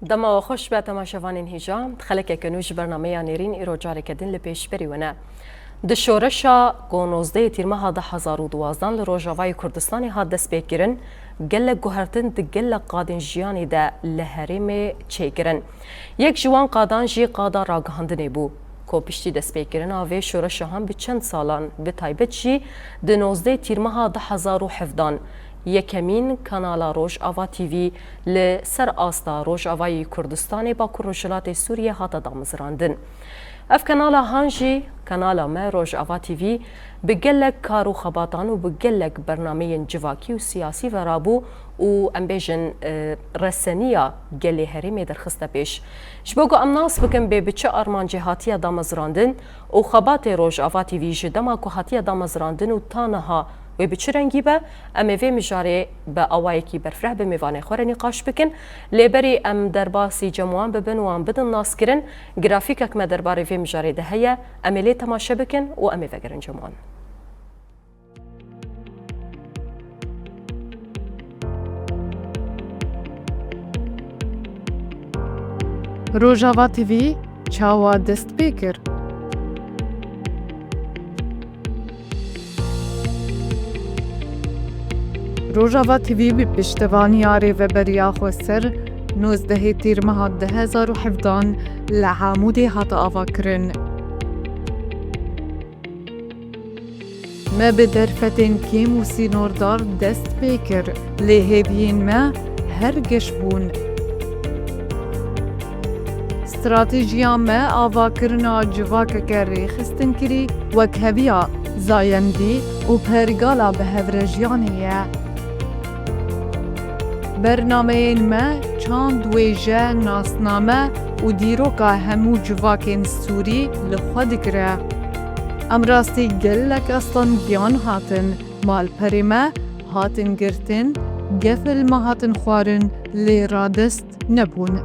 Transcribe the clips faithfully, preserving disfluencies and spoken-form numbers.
Dema we xweş be temaşevanên hêja, xelekeke nû ji bernameya Nêrîn îro careke din li pêşberî we ne. Di şoreşa ku nozdehê Tîrmeha du hezar û duwazdan li Rojavayê Kurdistanê hat destpêkirin, gelek guhertin di gelek qadên jiyanê de li herêmê çêkirin. Yek ji wan qadan jî qada ragihandinê bû, ku piştî destpêkirina vê şoreşa han bi çend salan, bi taybet jî di nozdehê Tîrmeha du hezar û hevdan, yekemîn kanala Rojava T V li ser asta Rojavayê Kurdistanê Bakur Rojhilatê Sûriyê hate damezrandin. Ev kanala han jî, kanala me Rojava T V, bi gelek kar û xebatan û bi gelek bernameyên civakî û siyasî ve rabû û, em bêjin, e, reseniya gelê herêmê derxiste pêş. Ji bo ku em nas bikin bê bi çi armancê hatiye damezrandin û xebatê Rojava T V ji dema ku hatiye damezrandin û ta niha wê bi çi rengî be, em ê vê mijarê bi awayekî berfireh bi mêvanê xwe re nîqaş bikin. Lê berî em derbasî cem wan bibin, wan bidin naskirin, grafîkek me derbarê vê mijarê de heye, em ê lê temaşe bikin û em ê vegerin cem wan. Rojava T V çawa dest pê kir? Rojava T V bi piştevaniya Rêveberiya Xweser nozdehê Tîrmeha du hezar û hevdan li Amûdê hat avakirin. Me bi derfetên kêm û sînordar dest pê kir, lê hêviyên me her giş bûn. Stratejiya me avakirina civakeke rêxistinkirî, wekheviya, zayendî û pergala bihevrejiyanê ye. Bernameyên me çand, wêje, nasname û dîroka hemû civakên Sûrî li xwe digire. Em rastî gelek astangiyan hatin, malperê me hatin girtin, gefil me hatin xwarin, lê radest nebûn.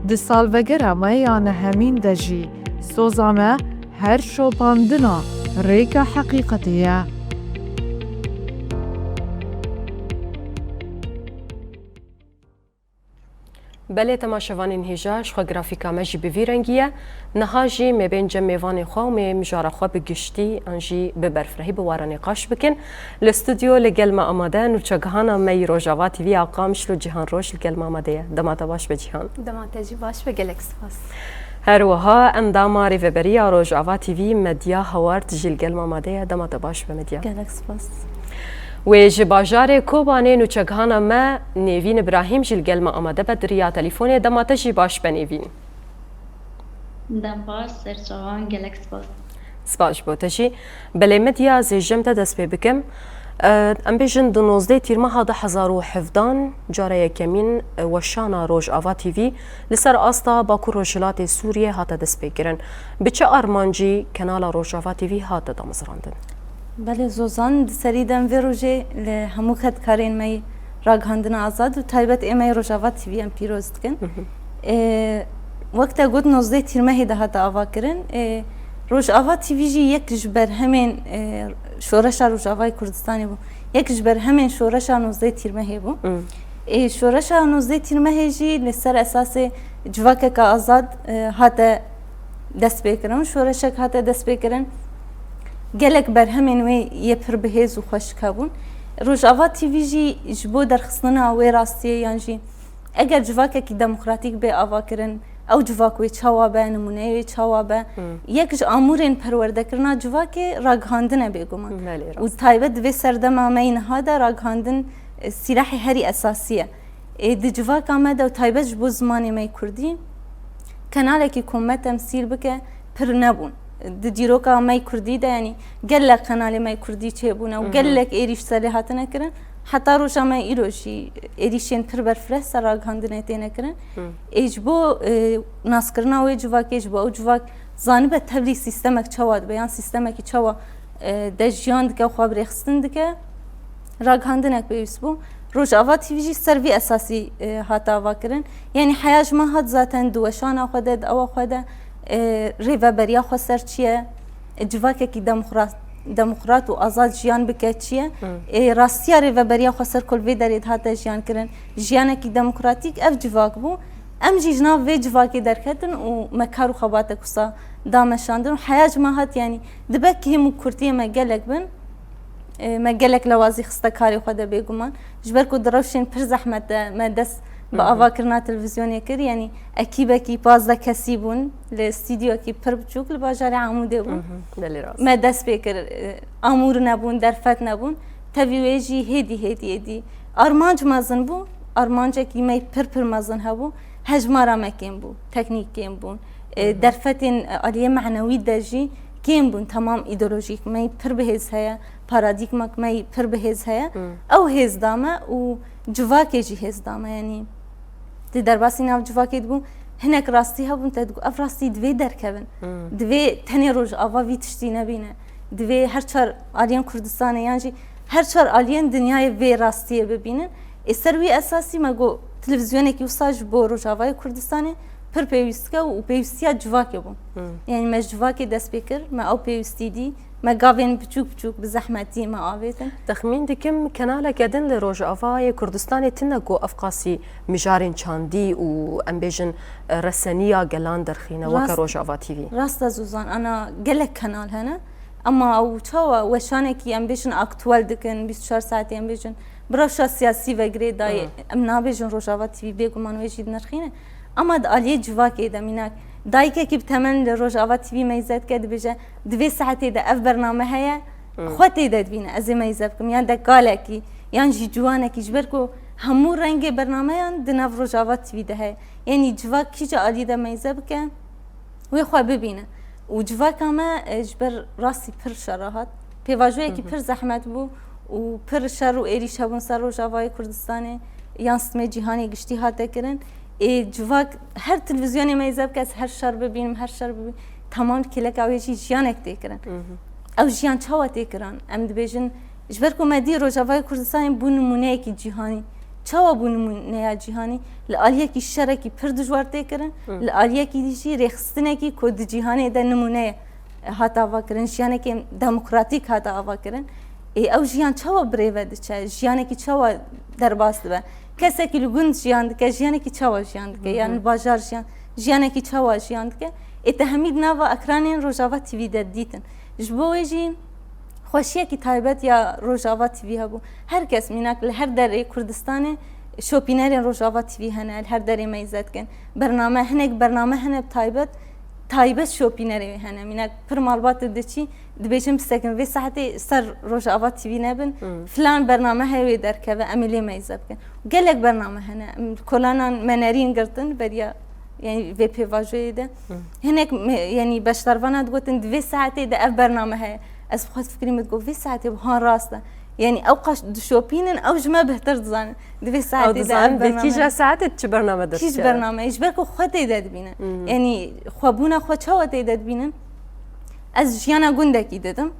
Di salvegera me ya nehemîn de jî soza me her şopandina rêka heqîqetê ye. Belê temaşevanên hêja, ji xwe grafîka me jî bi vî rengî ye. Niha jî me bên cem mêvanê xwe û me mijara xwe bi giştî an jî bi berfirehî bi we re nîqaş bikin. Li stûdyo li gel me amade nûçegihana me yî Rojava T V ya Qamişlo Cîhan Roj li gel me amade ye. Dema te baş be Cîhan. Dema te jî baş be, gelek spas. Her wiha endama Rêveberiya Rojava T V Medya Haward jî li gel me amade ye. Dema te baş be Medya. Gelek spas. Wê ji bajarê Kobanê nûçegihana me Nêvîn Îbrahîm jî li gel me amade be di riya telîfonê. Dema te jî baş be Nêvîn. Dem baş, ser çavan, gelek spas. Spas ji bo te jî. Belê Medya, ez ê ji cem te dest pê bikim. E, em bêjin di nozdehê Tîrmeha du hezar û hevdan cara yekemîn, e, weşana Rojava T V li ser asta Bakur Rojhilatê Sûriyê hate destpêkirin. Bi çi armancî kanala Rojava T V hate damezrandin? Belê Zozan, di serî de em vê rojê li hemû xetkarên me yî Ragihandina Azad û taybet ê me yê Rojava T V em pîroz dikin. Hı hı. Ê, wek te got, nozdeh Tîrmehê de hate avakirin. Ê, Rojava T V jî yek ji berhemên, ê, şoreşa Rojavayê Kurdistanê bû. Yek ji berhemên şoreşa nozdeh Tîrmehê bû. Hı. Ê, şoreşa nozdeh Tîrmehê jî li ser esasê civakeke azad, ê, hate destpêkirin, şoreşek hate destpêkirin. Gelek berhemên wê yê pir bi hêz û xweşik hebûn. Rojava T V jî ji bo derxistina wê rastiyê yan jî eger civakekî demokratîk bê avakirin, ew civak wê çawa be, nimûneyê wê çawa be, Hmm. yek ji amûrên perwerdekirina civakê ragihandin e bêguman. Belê, rast. Û taybet di vê serdema me yî niha de ragihandin, e, sîlehê herî esasî ye. Ê, di civaka me de û taybet ji bo zimanê me yê kurdî, kenalekî ku me temsîl bike pir nebûn. Di dîroka me yê kurdî de, yanî gelek kenalê me yê kurdî çêbûne û Hı hı. gelek êrîş ser lê hatine kirin. Heta roja me îro jî êrîşên pir berfireh ser ragihandinê têne kirin. Hı. Ê, ji bo, e, naskirina wê civakê, ji bo ew civak zanibe tevlî sîstemek çawa dibe, yan sîstemekî çawa, e, de jiyan dike, xwe bi rêxistin dike, ragihandinek pêwîst bû. Rojava T V jî ser vî esasî, e, hat avakirin. Yanî heya ji me hat zaten di weşana xwe de, di ewa xwe de, e, rêveberiya xweser çi ye, e, civakekî demokrat-, demokrat û azad jiyan bike çi ye. Ê, rastiya rêveberiya xweser ku li vê derê dihate jiyan kirin, jiyanekî demokratîk ev civak bû. Em jî ji nav vê civakê derketin û me kar û xebatek wisa da meşandin û heya ji me hat, yanî dibe kêm û kurtiyê me gelek bin. Ê, me gelek lewazî xiste karê xwe de bêguman. Ji ber ku di rewşên pir zehmet de me dest bi avakirina televîzyonê kir, yanî ekîbekî pazdeh kesî bûn, li stûdyokî pir biçûk li bajarê Amûdê bûn. Belê rast. Me dest pê kir, e, amûr nebûn, derfet nebûn. Tevî wê jî hêdî, hêdî, hêdî armanc mezin bû, armancekî me pir, pir mezin hebû. Hejmara me kêm bû, teknîk kêm bûn. E, derfetên, e, aliyê menewî de jî kêm bûn. Temam îdeolojîk me pir bihêz heye, paradîgmak me pir bihêz heye. Ew hêz da me û civakê jî hêz da me. Yanî di derbasî nav civakê dibû, hinek rastî hebûn, te digot, ev rastî divê derkevin. Divê tenê Rojava vî tiştî nebîne. Divê her çar aliyên Kurdistanê yan jî her çar aliyên dinyayê vê rastiyê bibînin. Ê, ser wî esasî me got, televîzyonekî wisa ji bo Rojavayê Kurdistanê pir pêwîst dike û pêwîstiya civakê bû. Yanî me ji civakê dest pê kir, me ew pêwîstî dî, me gavên biçûk biçûk bi zehmetî me avêtin. Texmîn dikim kenaleke din li Rojavayê Kurdistanê tune ku ev qasî mijarên çandî û, em bêjin, reseniya gelan derxîne weke Rast. Rojava T V. Rast e Zozan, ana gelek kenal hene. Ama ew çawa weşanekî em bêjin aktuel dikin, bîst û çar saetê em bêjin, bi rewşa siyasî ve girêdayî, em nabêjin Rojava T V bêguman wê jî dinirxîne. Ama di aliyê civakê de mînak, dayikekî bi temen li Rojava T V meyze dike, dibêje, di vê saetê de ev bername heye, xwe tê de dibîne, ez ê meyze bikim, yan de kalekî, yan jî ciwanekî, ji ber ku hemû rengê bernameyan di nav Rojava T V de heye. Yanî civak kîja alî de meyze bike, wê xwe bibîne. Û civaka me, e, ji ber rastî pir şer re hat. Pêvajoyekî pir zehmet bû û pir şer û êrîş hebûn ser Rojavayê Kurdistanê, yan stimê cîhanê giştî hate kirin. Ê, civak her televîzyonê meyze bike, ez her şer bibînim, her şer bibînim. Temam kêleka wê jî jiyanek tê kirin. Ew jiyan çawa tê kirin? Em dibêjin, ji ber ku me dî Rojavayê Kurdistanê bû nimûneyekî cîhanî. Çawa bû nimûneya cîhanî? Li aliyekî şerekî pir dijwar tê kirin, li aliyekî dî jî rêxistinekî ku di cîhanê de nimûne ye, hat avakirin, jiyanekî demokratîk hat avakirin. Ê, ew jiyan çawa bi rê ve diçe? Jiyanekî çawa derbas dibe? Kesekî li gund jiyan dike, jiyanekî çawa jiyan dike? Yan li bajar jiyan, jiyanekî çawa jiyan dike? Ê, te hemî di nava ekranên Rojava T V de dîtin. Ji bo wê jî xweşiyekî taybet ya Rojava T V hebû. Her kes, mînak li her derê Kurdistanê şopînerên Rojava T V hene, li her derê meyze dikin. Bername, hinek bername hene bi taybet, taybet şopînerê wê hene. Mînak pir malbat tu diçî, dibêjin bisekin vê saetê ser Rojava T V nebin, filan bername heye wê derkeve, em ê lê meyze bikin. Gelek bername hene, em kolanan me nerîn girtin, beriya, yanî vê pêvajoyê de. Hinek me, yanî beşdarvana digotin, di vê saetê de ev bername heye. Ez bi xwe difikirî, min digot, vê saetê wiha rast e. Yanî ew qas dişopînin, ew ji me bêhtir dizanin. Di vê saetê de ev bername heye. Ew dizanin, di kîja saetê çi bername derkeve. Kîj bername, ji ber ku xwe tê de dibîne. Yanî xwebûna xwe çawa tê de dibînin? Ez jiyana gundekî didim.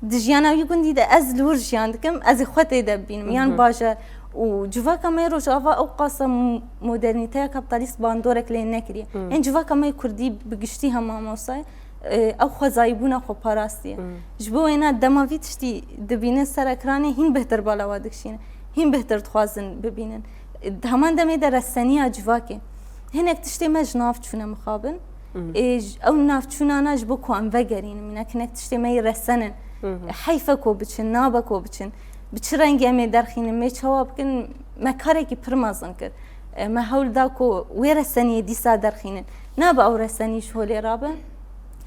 Di jiyana wî gundî de ez li wir jiyan dikim, ez ê xwe tê de bibînim, yan bajar. Û civaka me yê Rojava ew qasa m-, modernîteya kapîtalîst bandorek lê nekiriye. Ên civaka me yê Kurdî bi giştî hema mamosta ye, e, ew xwezayîbûna xwe parastiye. Ji bo wêna dema vî tiştî dibînin ser ekranê, hîn bêhtir bala we dikişînin, hîn bêhtir dixwazin bibînin. E, di heman demê de reseniya civakê. Hinek tiştê me ji nav çûne mixabin. Ê, j-, ew navçûnana ji bo ku em vegerînin, mînak hinek tiştê me yê resen in. Heyf e ku biçin, nabe ku biçin. Bi çi rengî em ê derxînin, em ê çawa bikin, me karekî pir mezin kir. E, me hewl da ku wê reseniyê dîsa derxînin. Nabe ew resenî ji holê rabe.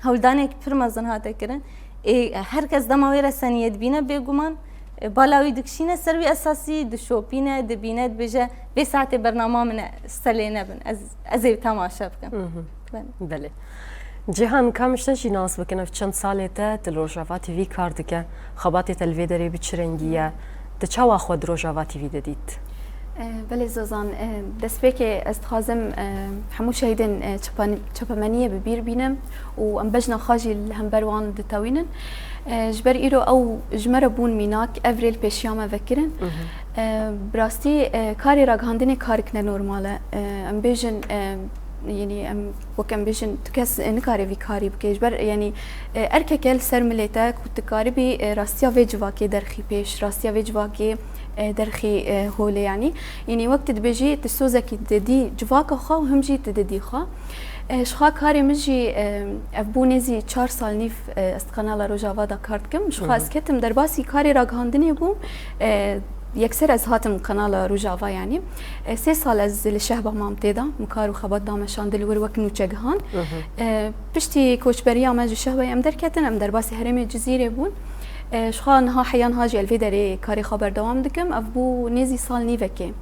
Hewldanekî pir mezin hate kirin. Ê, her kes dema wê reseniyê dibîne, bêguman, e, bala wî dikişîne ser wî esasî, dişopîne, dibîne, dibêje, vê saetê bernama min e, stelê nebin. Ez, ez ê temaşe bikim. Belê. Belê. Cîhan, ka min ji te jî nas bikin, ev çend salê te tu li Rojava T V kar dike? Xebatê te li vê derê bi çi rengî ye? Tu çawa xwe di Rojava T V de dît? E, belê Zozan, e, destpêkê ez dixwazim, e, hemû şehîdên, e, çepan-, çepemeniyê bi bîr bînim û em bejna xwe jî li hember wan ditewînin. E, ji ber îro ew ji me re bûn mînak, ev rê li pêşiya me vekirin. E, bi rastî, e, karê ragihandinê karek nenormal e. E, em bêjin, e, Yanî em, wek em bêjin, tu kes, e, nikare vî karî bike. Ji ber, yanî, e, erkeke li ser milê te ku tu karibî, e, rastiya vê civakê derxî pêş, rastiya vê civakê, e, derxî, e, holê, yanî. Yanî wek tu dibêjî, tu sozekî didî civaka xwe û him jî tu didî xwe. E, ji xwe karê min jî, e, ev bû nêzî çar sal nîv, e, ez di Kanala Rojava de kar dikim. Ji xwe ez ketim derbasî karê ragihandinê bûm. E, yekser ez hatim Kanala Rojava, yanî. E, sê sal ez li Şehba mam tê de, min kar û xebat da meşand li wir wek nûçegihan. E, piştî koçberiya me ji Şehbayê em derketin, em derbasî herêmê Cizîrê bûn. E, ji xwe niha heya niha jî li vê derê karê xwe berdewam dikim. Ev bû nêzî sal nîvekê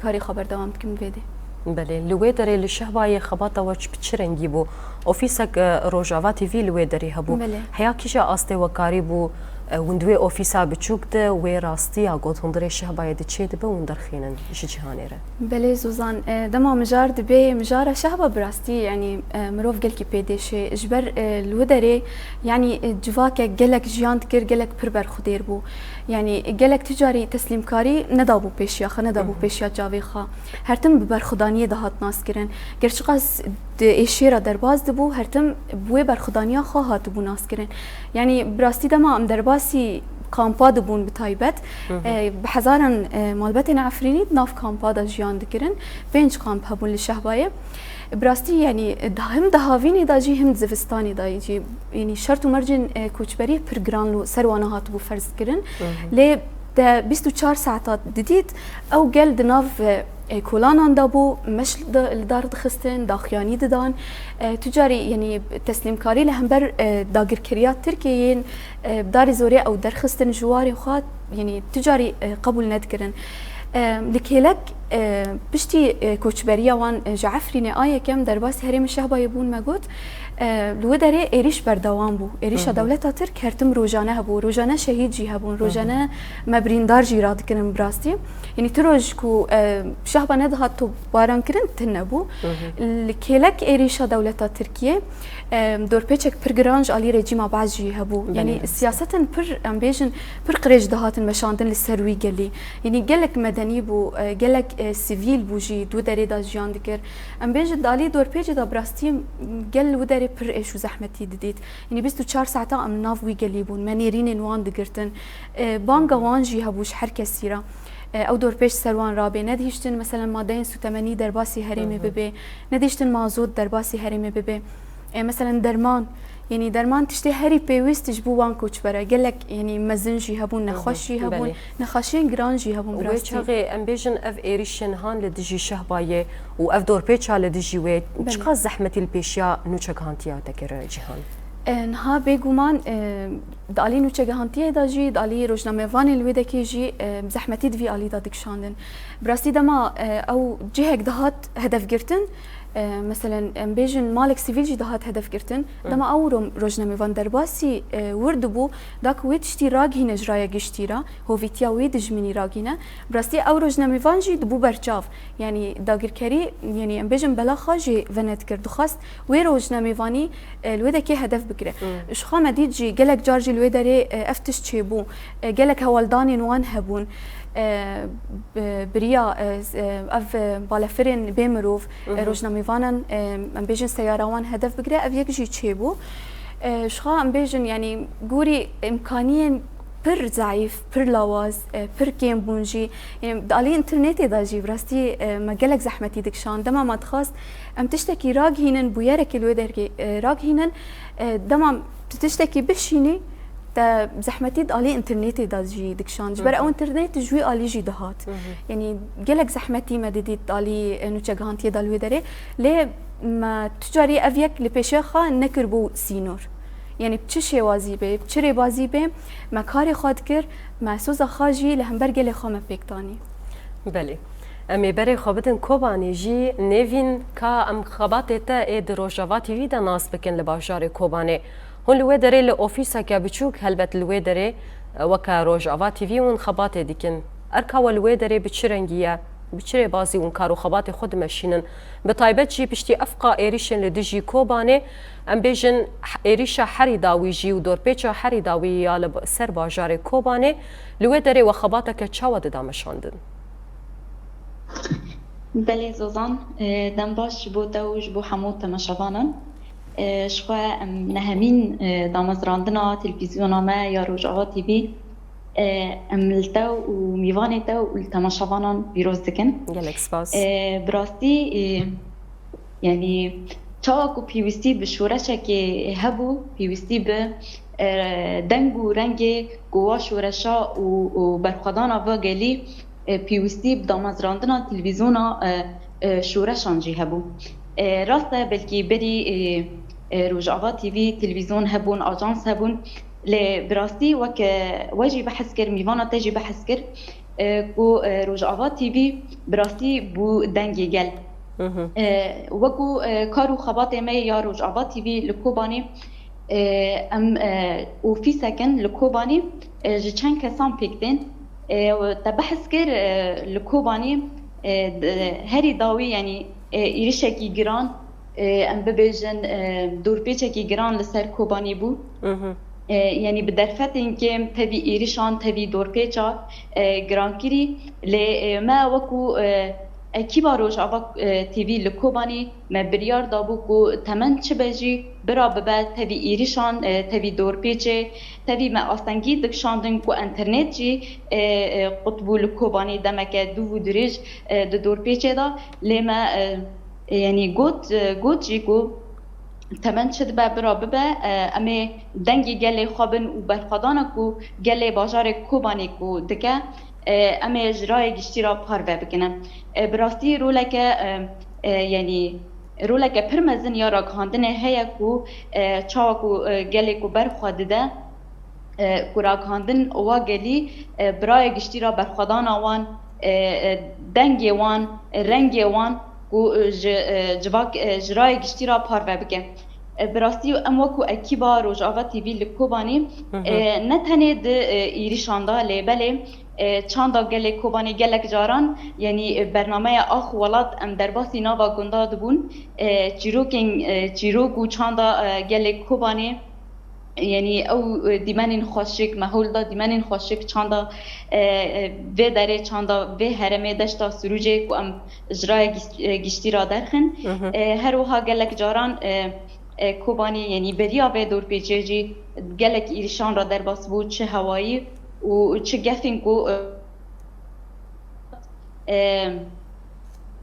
karê xwe berdewam dikim li vê dê. Belê, li wê derê li Şehbayê xebata we çi, bi çi rengî bû? Ofîsek, e, Rojava T V li wê derê hebû. Belê. Heya kîja astê we karî bû, e, hûn di wê ofîsa biçûk de wê rastiya got hundirê Şehbayê de çê dibe hûn derxînin ji cîhanê re? Belê Zozan, e, dema mijar dibê, mijara Şehba bi rastî, yanî, e, mirov gelkî pê dêşê. Ji ber, e, li wê derê, yanî, e, civakek gelek jiyan dikir, gelek pir berxwedêr bû. Yanî, gelek tu carî teslîmkarî nedabû pêşiya xwe, nedabû pêşiya çavê xwe. Her tim bi berxwedaniyê dihat naskirin. Ger çiqas di êşê re derbas dibû, her tim bi wê berxwedaniya xwe hatibû naskirin. Yanî bi rastî dema em derbasî kampa dibûn bi taybet, e, bi hezaran, e, malbetên Efrînî di nav kampa de jiyan dikirin. Pênc kamp hebûn li Şehbayê. Bi rastî, yanî, e, da-, him di havînê de jî him di zivistanê de jî, yanî şert û mercên, e, koçberiyê pir giran li ser wana hatibû ferz kirin. Lê te bîst û çar saeta didît, ew gel di nav, e, e, kolanan de bû, meş li da-, li dar dixistin, daxuyanî didan. E, tu carî, yanî, teslîmkarî li hember, e, dagirkeriya Tirkiyeyê yên, e, bi darê zorê ew derxistin ji warê xwe, yanî, tu carî, e, qebûl nedikirin. E, li kêlek, e, piştî, e, koçberiya wan, e, ji Efrînê a yekem derbasî herêmê Şehbayê bûn, me got, e, li wê derê êrîş berdewam bû. Êrîşa dewleta Tirk her tim rojane hebû. Rojane şehîd jî hebûn. Rojane me birîndar jî radikirin bi rastî. Yanî tu roj ku, e, Şehba nedihat topbaran kirin, tune bû. Li kêlek êrîşa dewleta Tirkiye, e, dorpêçek pir giran ji alî rejîma Be'es jî hebû. Belê, yanî rast e. Siyasetin pir, em bêjin, pir qirêj dihatin meşandin li ser wî gelî. Yanî gelek medenî bû, e, gelek, e, sivîl bû jî di wê derê de jiyan dikir. Em bêjin di alî dorpêcê de bi rastî gel li wê derê pir êş û zehmetî didît. Yanî bîst û çar saeta em nav wî gelî bûn. Me nêrînên wan digirtin. E, banga wan jî hebû ji her kesî re. E, ew dorpêç ser wan rabê. Nedihiştin, meselen, madeyên sûtemenî derbasî herêmê bibe. Nedihiştin mazot derbasî herêmê bibe. E, meselen, derman. Yanî derman tiştê herî pêwîst ji bo wan koçbere. Gelek, yanî mezin jî hebûn, nexweş jî hebûn, belê. Nexweşiyên giran jî hebûn bi rastî. Wê çaxê em bêjin ev êrîşên han li dijî Şehbayê û ev dorpêça li dijî wê, belê, çiqas zehmetî li pêşiya nûçegihantiya te kir, Cîhan? E, niha bêguman, e, di alî nûçegihantiyê de jî, di alî rojnamevanên li wê dekê jî, e, zehmetî di vî alî de dikişandin. Bi rastî dema, e, ew cihek dihat hedef girtin, e, meselen, em bêjin malek sivîl jî dihat hedef girtin, dema ew ro-, rojnamevan derbasî, e, wir dibû, da ku wê tiştî ragihîne ji raya giştî re, hovîtiya wê dijminî ragihîne, bi rastî ew rojnamevan jî dibû berçav. Yanî dagirkerî, yanî em bêjin bela xwe jê venedikir. Dixwest wê rojnamevanî, e, li wê dekê hedef bigire. Ji xwe me dît jî gelek car jî li wê derê, e, ev tişt çêbû. E, gelek hewaldanên wan hebûn. E, bi-, biriya, e, z-, e, ev, e, balefirên bê mirov, e, rojnamevanan, e, em bêjin seyara wan hedef bigire, ev yek jî çêbû. E, ji xwe em bêjin, yanî gorî îmkaniyên pir zeîf, pir lawaz, e, pir kêm bûn jî. Yanî di alî înternetê de jî bi rastî, e, me gelek zehmetî dikişand. Dema me dixwast em tiştekî ragihînin, bûyerekê li wê dergê, e, ragihînin, e, dema tu tiştekî bişînî, te zehmetî di alî înternetê de jî dikişand. Ji ber ew înternet ji wî alî jî dihat. Yanî gelek zehmetî me didît di alî, e, nûçegihantiyê de li wê derê. Lê me tu carî ev yek li pêşiya xwe nekiribû sînor. Yanî bi çi şêwazî bê, bi çi rêbazî bê, me karê xwe dikir, me soza xwe jî li hember gelê xwe me pêk danî. Belê. Em ê berê xwe bidin Kobanê jî, nêvîn ka em xebatê te ê di Rojava T V de nas bikin li bajarê Kobanê. Hûn li wê derê li ofîseke biçûk, helbet li wê derê, e, weke Rojava T V hûn xebatê dikin. Erka we li wê derê bi çi rengî ye? Bi çi rêbazî hûn kar û xebatê xwe dimeşînin? Bi taybet jî piştî efqa êrîşên li dijî Kobanê, em bêjin, h-, êrîşa herî dawî jî û dorpêça herî dawî ya li b-, ser bajarê Kobanê, li wê derê we xebateke çawa dida meşandin? Belê Zozan, e, dem baş ji bo te û ji bo hemû temaşevanan. E, ji xwe em nehemîn, e, damezrandina televîzyona me ya Rojava T V, e, em li te û mîvanê te û li temaşevanan pîroz dikin. Gelek spas. E, bi rastî, e, yanî çawa ku pêwîstî bi şoreşekê hebû, pêwîstî bi, e, deng û rengê ku wa şoreşa û, û berxwedana va gelî, e, pêwîstî bi damezrandina televîzyona, e, e, şoreşan jî hebû. E, rast e, belkî berî, e, e, Rojava T V televîzyon hebûn, ajans hebûn, lê bi rastî weke we jî behs kir, mîvana te jî behs kir, e, ku, e, Rojava T V bi rastî bû dengê gel. E, wekû, e, kar û xebatê me ya Rojava T V li Kobanê, e, em, e, ofîsek in li Kobanê, e, ji çend kesan pêk tên. E, te behs kir, e, li Kobanê, e, d-, herî dawî, yanî, e, êrişekî giran, e, em bibêjin, e, dorpêçekî giran li ser Kobanê bû. E, yanî bi derfetên kêm tevî êrişan, tevî dorpêça, e, girankirî. Lê, e, me wekû, e, ekîba Rojava, e, T V li Kobanê me biryar dabû ku temen çi be jî bira bibe tevî êrişan, e, tevî dorpêçê, tevî me astengî dikişandin ku enternet jî, e, e, qut bû li Kobanê demeke dûv û dirêj, e, di dorpêçê de. Lê me, e, e, yanî got, e, got jî ku temen çi dibe bira bibe, e, em ê dengê gelê xwe bin û berxwedana ku gelê bajarê Kobanê ku dike, e, em ê ji rayê giştî re parve bikine. E, bi rastî roleke, e, e, yanî roleke pir mezin ya ragihandinê heye ku, e, çawa ku, e, gelê ku ber xwe dide, e, ku ragihandin wa gelî, e, bi rayê giştî re berxwedana wan, e, e, dengê wan, e, rengê wan ku, e, ji, e, civak, e, ji rayê giştî re parve bike. E, bi rastî em wekû ekîba Rojava T V li Kobanê, e, ne tenê di, e, êrişan de, lê belê, e, çanda gelê Kobanê gelek caran, yanî, e, bernameya Ax Welat em derbasî nava gunda dibûn, e, çîrokên, e, çîrok û çanda, e, gelê Kobanê, yanî ew, e, dîmenên xweşik, me hewl da dîmenên xweşik çanda, e, e, vê derê, çanda vê herêmê Deşta Sirûcê ku em ji raya gis-, e, giştî ra derxin. E, her wiha gelek caran, e, e, Kobanê, yanî beriya vê dorpêçê jî gelek êrişan re derbas bû, çi hewayî û çi gefên ku, e, e,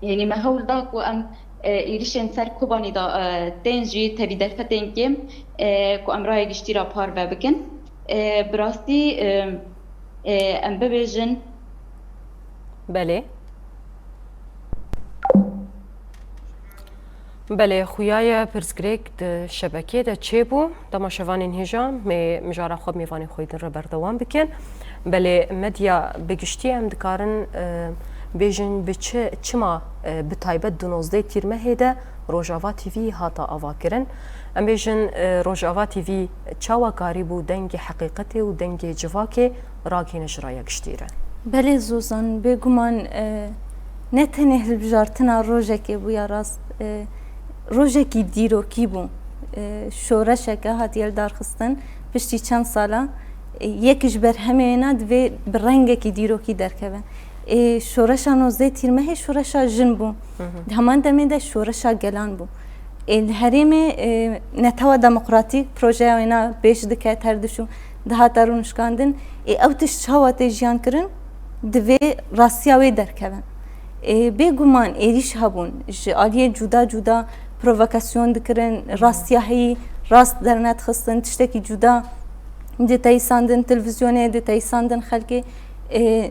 yanî me hewl da ku em, e, êrişên ser Kobanê de, e, tên jî tevî derfetên kêm, e, ku em raya giştî re parve bikin. E, bi rastî, e, e, em bibêjin. Belê. Belê, xuya ye pirsgirêk di şebekê de çêbû. Temaşevanên hêja, me mijara xwe bi mêvanê xwe din re berdewam bikin. Belê, medya bi giştî em dikarin, e, bêjin bi çi, çima, e, bi taybet di nozdeh Tîrmehê de Rojava T V hata avakirin. Em bêjin, e, Rojava T V çawa karîbû dengê heqîqetê û dengê civakê ragihîne ji raya giştî re? Belê Zozan, bêguman, e, ne tenê hilbijartina rojekê bû ya rast, e, rojekî dîrokî bû. E, şoreşeke hatiye lidarxistin, piştî çend sala, e, yek ji berhemê wêna divê bi rengekî dîrokî derkeve. E, şoreşa nozdeh Tîrmehê şoreşa jin bû. Di heman demê de şoreşa gelan bû. Ê, li herêmê, e, netewa demokratîk projeya wêna pêş dike, her diçû dihate rûnişkandin. Ê, ew tişt çawa tê jiyan kirin, divê rastiya wê derkeve. Ê, bêguman êrîş hebûn, ji aliyê cuda cuda provokasyon dikirin, rastiya heyî rast dernedixistin, tiştekî cuda diteyîsandin, televîzyonê diteyîsandin xelkê. Ê,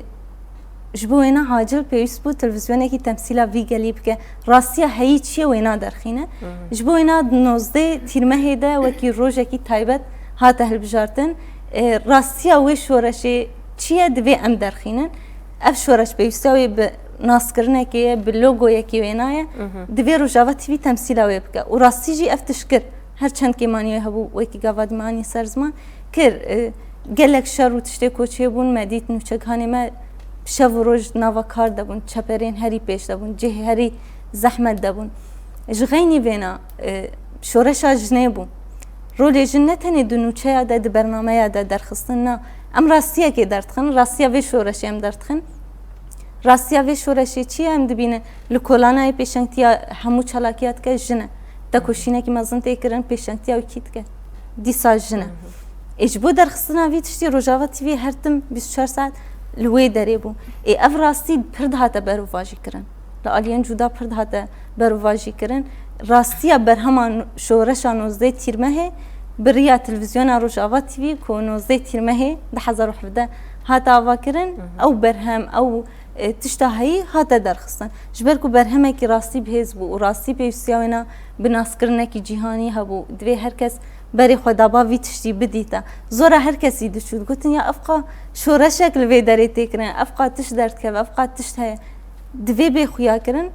Ji bo wêna acil pêwîst bû televîzyonekî temsîla vî gelî bike. Rastiya heyî çi ye wêna derxîne. Ji bo wêna nozdeh Tîrmehê de wekî rojekî taybet hate hilbijartin. E, rastiya wê şoreşê çi ye divê em derxînin. Ev şoreş pêwîstiya wê bi naskirinekê ye, bi logoyekî wêna ye. Divê Rojava T V temsîla wê bike. Û rastî jî ev tişt kir. Her çend kêmanî wê hebû, wekî gava dî me anî ser ziman, kir, e, gelek şer û tiştê ku çêbûn, me dît nûçegihanê me şev û roj nava kar de bûn, çeperên herî pêş de bûn, cihê herî zehmet de bûn. Ji xeynî vêna, e, şoreşa jinê bû. Rolê jin ne tenê di nûçeya de, di bernameya de derxistin, na. Em rastiyekê derdixin, rastiya vê şoreşê em derdixin. Rastiya vê şoreşê çi ye em dibînin? Li kolanayê pêşengtiya hemû çalakiya dike jin e. Tekoşînekî mezin tê kirin, pêşengtiya wî kî dike? Dîsa jin e. Ê ji bo derxistina vî tiştî Rojava T V her tim bîst û çar saet li wê derê bû. Ê ev rastî pir dihate berovajî kirin. Li aliyên cuda pir dihate berovajî kirin. Rastiya berhema n-, şoreşa nozdeh Tîrmehê bi riya televîzyona Rojava T V ku nozdeh Tîrmehê du hezar û hevdeh hate avakirin, ew berhem, ew, e, tişta heyî hate derxistin. Ji ber ku berhemekî rastî bihêz bû û rastî pêwîstiya wêna bi naskirinekî cîhanî hebû, divê her kes berê xwe daba vî tiştî bidîte. Zora her kesî diçû, digotin, ya ev qa şoreşek li vê derê tê kirin, ev qa tişt derdikeve, ev qa tişt heye. Divê bê xuya kirin.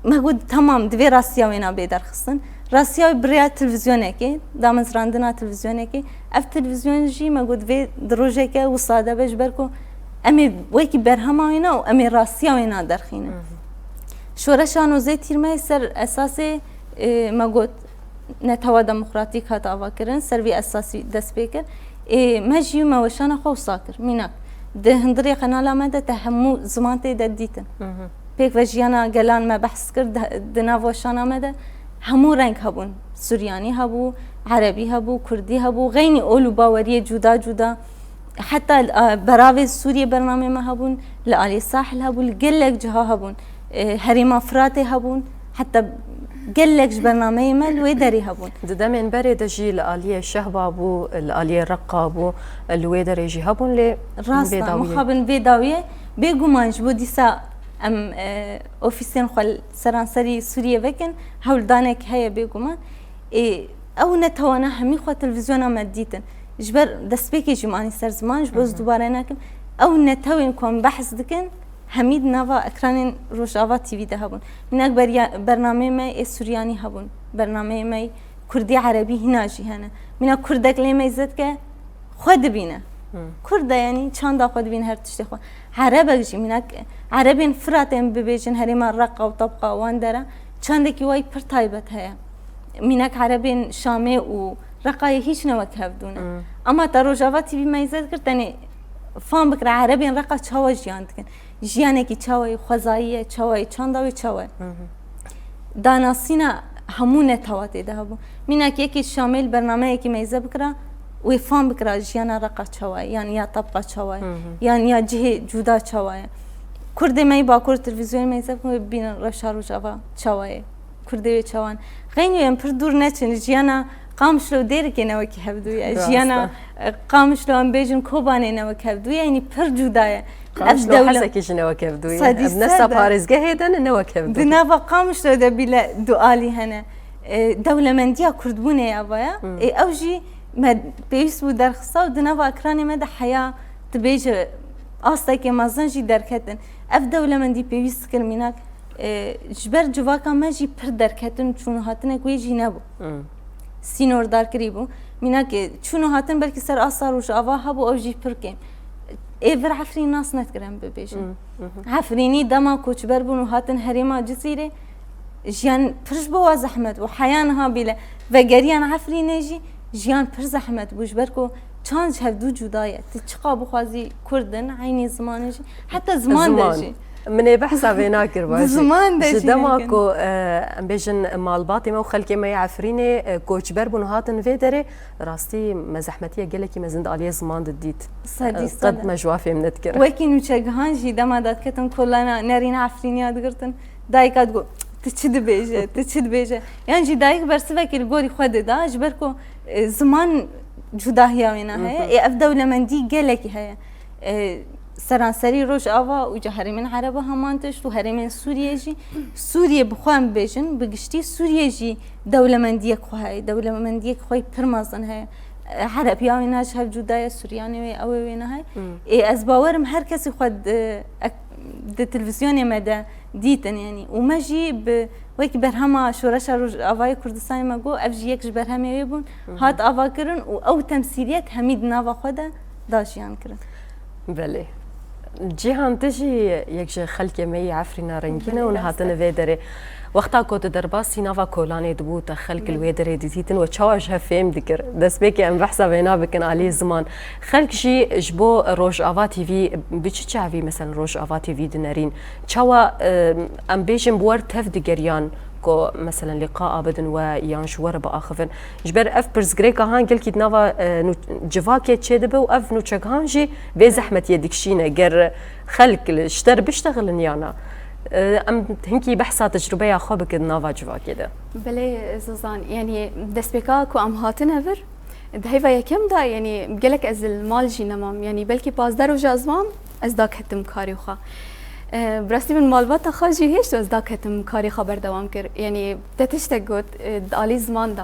Me got, temam, divê rastiya wêna bê derxistin. Rastiya wê bi rêya televîzyonekê, damezrandina televîzyonekê. Ev televîzyon jî me got, divê di rojeke wisa de be, ji ber ku em ê wekî berhema wêna û em ê rastiya wêna derxînin. Şoreşa nozdeh Tîrmehê ser esasê, e, me got, netewa demokratîk hat avakirin, ser vî esasî dest pê kir. Ê, me jî me weşana xwe wisa kir. Mînak, di hundirê qenala me de te hemû ziman tê de dîtin. Pêk ve jiyana gelan me behs kir, di, di nav weşana me de hemû reng hebûn. Suryanî hebû, erebî hebû, kurdî hebû, xeynî ol û baweriyê cuda cuda. Heta, e, beravê Sûriyê bernameyê me hebûn, li alî Sahil hebû, li gelek ciha hebûn. E, herêma Firatê hebûn, heta gelek ji bernameyê me li wê derê hebûn. Di demên berê de jî li aliyê Şehba bû, li aliyê Reqa bû, li wê derê jî hebûn, lê Rast e, bêdawiyê. Mixabin bêdawiyê, bêguman ji bo dîsa em, e, ofîsên xwe li seranserî Sûriyê vekin, hewldanek heye bêguman. Ê, ew netewana hemî xwe televîzyona me dîtin. Ji ber destpêkê jî manî ser ziman, ji bo ez dubare nakim. Ew netewên ku em behs dikin, hemî di nava ekranên Rojava T V de hebûn. Mînak beriya-, bernameyê me ê Suryanî hebûn. Bernameyê me kurdî, erebî hîna jî hene. Mînak kurdek lê meyze dike, xwe dibîne. Kurd e, yanî çanda xwe dibîne, her tiştê xwe. Erebek jî, mînak erebên Firatê em bibêjin, herêma Reqa û Tabqa wan dera, çandekî wayî pir taybet heye. Mînak erebên Şamê û Reqayê hîç ne wek hevdû ne. Ama te Rojava T V meyze dikir, tenê fam bikira erebên Reqa çawa jiyan dikin. Jiyanekî çawa ye, xwezayî ye, çawa ye, çanda wê çawa ye. Danasîna hemû netewa tê de hebû. Mînak yekî Şamê li bernameyekî meyze bikira, wê fam bikira jiyana Reqa çawa ye, yan ya Tabqa çawa ye, yan ya cihê cuda çawa ye. Kurdê me yê Bakur televîzyonê meyze bikin, wê bibînin rewşa Rojava çawa ye. Kurdê wê çawan. Xeynî em pir dûr neçin. Jiyana Qamişlo û Dêrikê ne wekî hevdû ye. Rast e. Jiyana, e, Qamişlo em bêjin Kobanê ne wek hevdû ye. Yanî pir cuda ye. Qamişlo û Hezekê jî ne wek hevdû ye. Sedî sed e. Ev nesa parêzgehê de ne, ne wek hevdû. Di nava Qamişlo de bîle du alî hene. E, dewlemendiya kurdbûnê ya vaya. Ê, ew jî me pêwîst bû derxista û di nava ekranê me de heya dibêje astekê mezin jî derketin. Ev dewlemendî pêwîst dikir mînak. E, ji ber civaka me jî pir derketin, çûn û hatinek wê jî nebû. Sînordarkirî bû. Mînak, e, çûn û hatin belkî ser asta Rojava hebû, ew jî pir kêm. Ê vir Efrîn nas nedikir em bibêjin. Efrînî dema koçber bûn û hatin herêma Cizîrê, jiyan pir ji bo wa zehmet bû. Heya niha bîle vegeriyan Efrînê jî jiyan pir zehmet bû. Ji ber ku çand ji hevdû cuda ye. Tu çiqa bixwazî kurd in, eynî zimanê jî. Heta ziman de jî. Min ê behsa vê nakir, Di ziman de jî. Ji dema ku, e, em bêjin malbatê me û xelkê me yê Efrînê, e, koçber bûn û hatin vê derê, rastî me zehmetiye gelekî mezin di aliyê ziman de dît. Sedî sed. E, qet me ji wa fêm nedikir. Wekî nûçegihan jî dema dadiketin kolana nerîna Efrîniya digirtin, dayika digot, "Tu çi dibêje, tu çi dibêje?" Yan jî dayik bersivekî li gorî xwe dida, ji ber ku, e, ziman cudahiya wêna heye. Ê, ev dewlemendî gelekî heye. E, seranserî Rojava û ca herêmên Ereba heman tişt û herêmên Sûriyê jî, Sûriyê bi xwe em bêjin, bi giştî Sûriyê jî dewlemendiyek xwe heye, dewlemendiyek xwe pir mezin heye. E, Erebiya wêna ji hev cuda ye, Suryanê wê, ew ê wêna heye. Ê, ez bawerim her kesî xwe di, ek-, di televîzyonê me de dîtin, yanî. Û me jî bi wekî berhema Şoreşa Rojavayê Kurdistanê me got, ev jî yek ji berhemê wê bûn, hat avakirin û ew temsîliyet hemî di nava xwe de da jiyan kirin. Belê. Cîhan, tu jî yek ji xelkê me yî Efrîna Rengîn e û niha tu li vê derê. Wexta ku tu derbasî nava kolanê dibû, te xelk li wê derê didîtin we çawa ji hev fêm dikir? Destpêkê em behsa vêna bikin alî ziman. Xelk jî ji bo Rojava T V bi çi çavî, meselen, Rojava T V dinerîn? Çawa, e, em bêjin bi wer tev digeriyan ku, meselen, lîqa bidin we yan ji we re biaxivin? Ji ber ev pirsgirêka han gelkî di nava, e, nû-, civakê çêdibe û ev nûçegihan jî vê zehmetiyê dikişîne. Ger xelk li ji te re biştexilin ya na? E, em hinkî behsa tecrûbeya xwe bikin nava civakê de. Belê, Zozan, yanî destpêka ku em hatine vir, di heyva yekem de, yanî gelek ez li mal jî nemam. Yanî belkî pazdeh roja ez mam, ez daketim karê xwe. E, bi rastî min malbata xwe jî hêşt û ez daketim karê xwe berdewam kir. Yanî te tiştek got, e, di alî ziman de.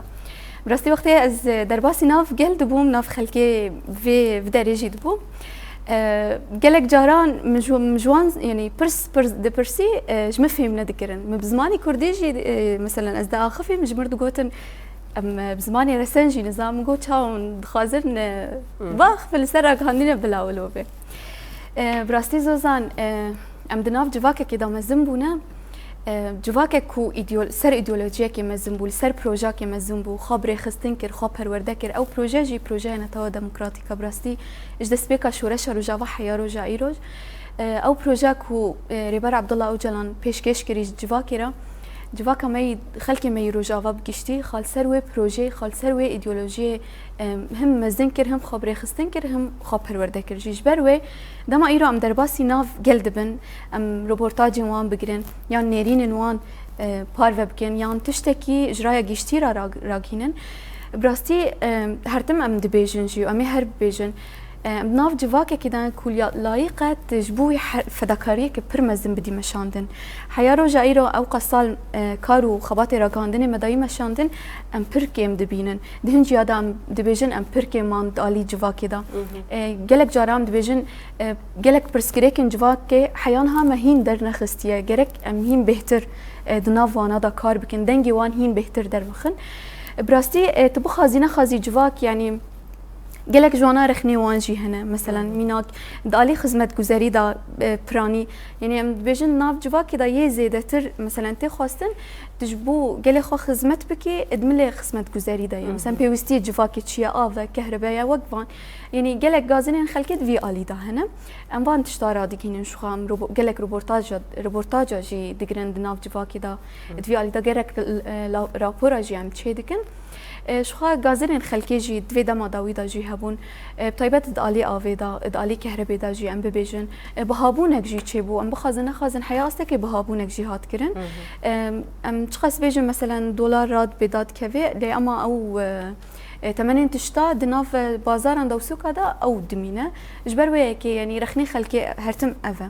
Bi rastî wextê ez, e, derbasî nav gel dibûm, nav xelkê vê, vê derê jî dibûm. E, gelek caran min ji, min ji wan, yanî pirs, pirs dipirsî, e, ji min fêm nedikirin. Min bi zimanê kurdî jî, e, meselen ez diaxivîm, ji min digotin, em, e, bi zimanê resen jî nizam, min got, çawa hûn dixwazin, e, biaxivin, li ser ragihandinê bila wilo be. E, bi rastî Zozan, e, em di nav civakekê de mezin bûne. E, civakek ku îdeol-, ser îdeolojiyekê mezin bû, li ser projakê mezin bû, xwe bi rêxistin kir, xwe perwerde kir. Ew proje jî projeya Netewa Demokratîk e. Bi rastî ji destpêka şoreşa Rojava heya roja îroj. E, ew proje ku, e, Rêber Abdullah Ocalan pêşkêş kirî ji civakê re, civaka me yî, xelkê me yî Rojava bi giştî, xwe li ser wê projeyê, xwe li ser wê îdeolojiyê, em, him mezin kir, him xwe bi rêxistin kir, him xwe perwerde kir jî. Ji ber wê dema îro em derbasî nav gel dibin, em roportajên wan bigirin, yan nêrînên wan, e, parve bikin, yan tiştekî ji raya giştî re rag-, ragihînin. Bi rastî, em, her tim em dibêjin jî û em ê her bibêjin. Em nav civakekê de ku ya-, layîq e tu ji bo wî her-, fedakariyeke pir mezin bidî meşandin. Heya roja îro ewqas sal, e, kar û xebatê ragihandinê me dayî meşandin, em pir kêm dibînin. Di hin ciya de em dibêjin em pir kêm man di alî civakê de. E, gelek caran em dibêjin, e, gelek pirsgirêkên civakê heya niha me hîn dernexistiye. Gerek em hîn bêhtir, e, di nav wana de kar bikin. Dengê wan hîn bêhtir dermixin. Bi rastî, e, tu bixwazî nexwazî civak, yanî gelek ji wana rexnê wan jî hene. Meselen, mînak di alî xizmetguzerî de, e, piranî, yanî em dibêjin nav civakê de yê zêdetir, meselen, tê xwestin, tu ji bo gelê xwe xizmet bikî, di milê xizmetguzerî de ye. Meselen, pêwîstiyê civakê çi ye, av e, kehrebe ye, wek van. Yanî gelek gazinên xelkê di vî alî de hene. Em van tişta radigihînin ji xwe, em robo-, gelek roportaja, roportaja jî digirin di nav civakê de. Di vî alî de gerek, e, la-, rapora jî em çêdikin. E, ji xwe gazinên xelkê jî di vê dema dawî de jî hebûn. E, bi taybet di alî avê de, di alî kehrebê de jî em bibêjin. E, bihabûnek jî çêbû. Em bixwazin nexwazin heya astekê bihabûnek jî hat kirin. E, em çiqas bêjin, meselen, dolar rad bêda dikeve, lê ema ew, e, e, temenên tişta di nav, e, bazaran de û sûka de ew dimîne. Ji ber wê yekê, yanî rexnê xelkê her tim ev e.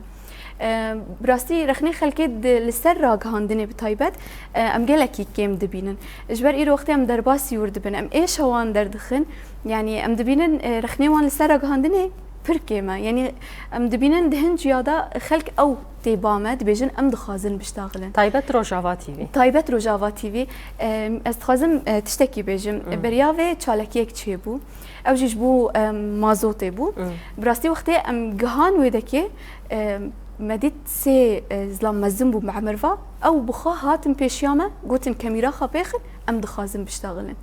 E, bi rastî rexnê xelkê di, li ser ragihandinê bi taybet, e, em gelekî kêm dibînin. Ji ber îro wextê em derbasî wir dibin, em êşa wan derdixin, yanî em dibînin, e, rexnê wan li ser ragihandinê pir kêm e. Yanî em dibînin di hin ciya de xelk ew tê ba me, dibêjin em dixwazin biştaxilin. Taybet Rojava T V. Taybet Rojava T V. E, ez dixwazim, e, tiştekî bêjim. Beriya vê çalakiyek çêbû. Ew jî ji bo, e, mazotê bû. Bi rastî wextê em gihan wê dekê, e, me dît sê, e, zilam mezin bû me emirva. Ew bi xwe hatin pêşiya me, gotin, kemîra xwe pêxin, em dixwazin biştaxilin.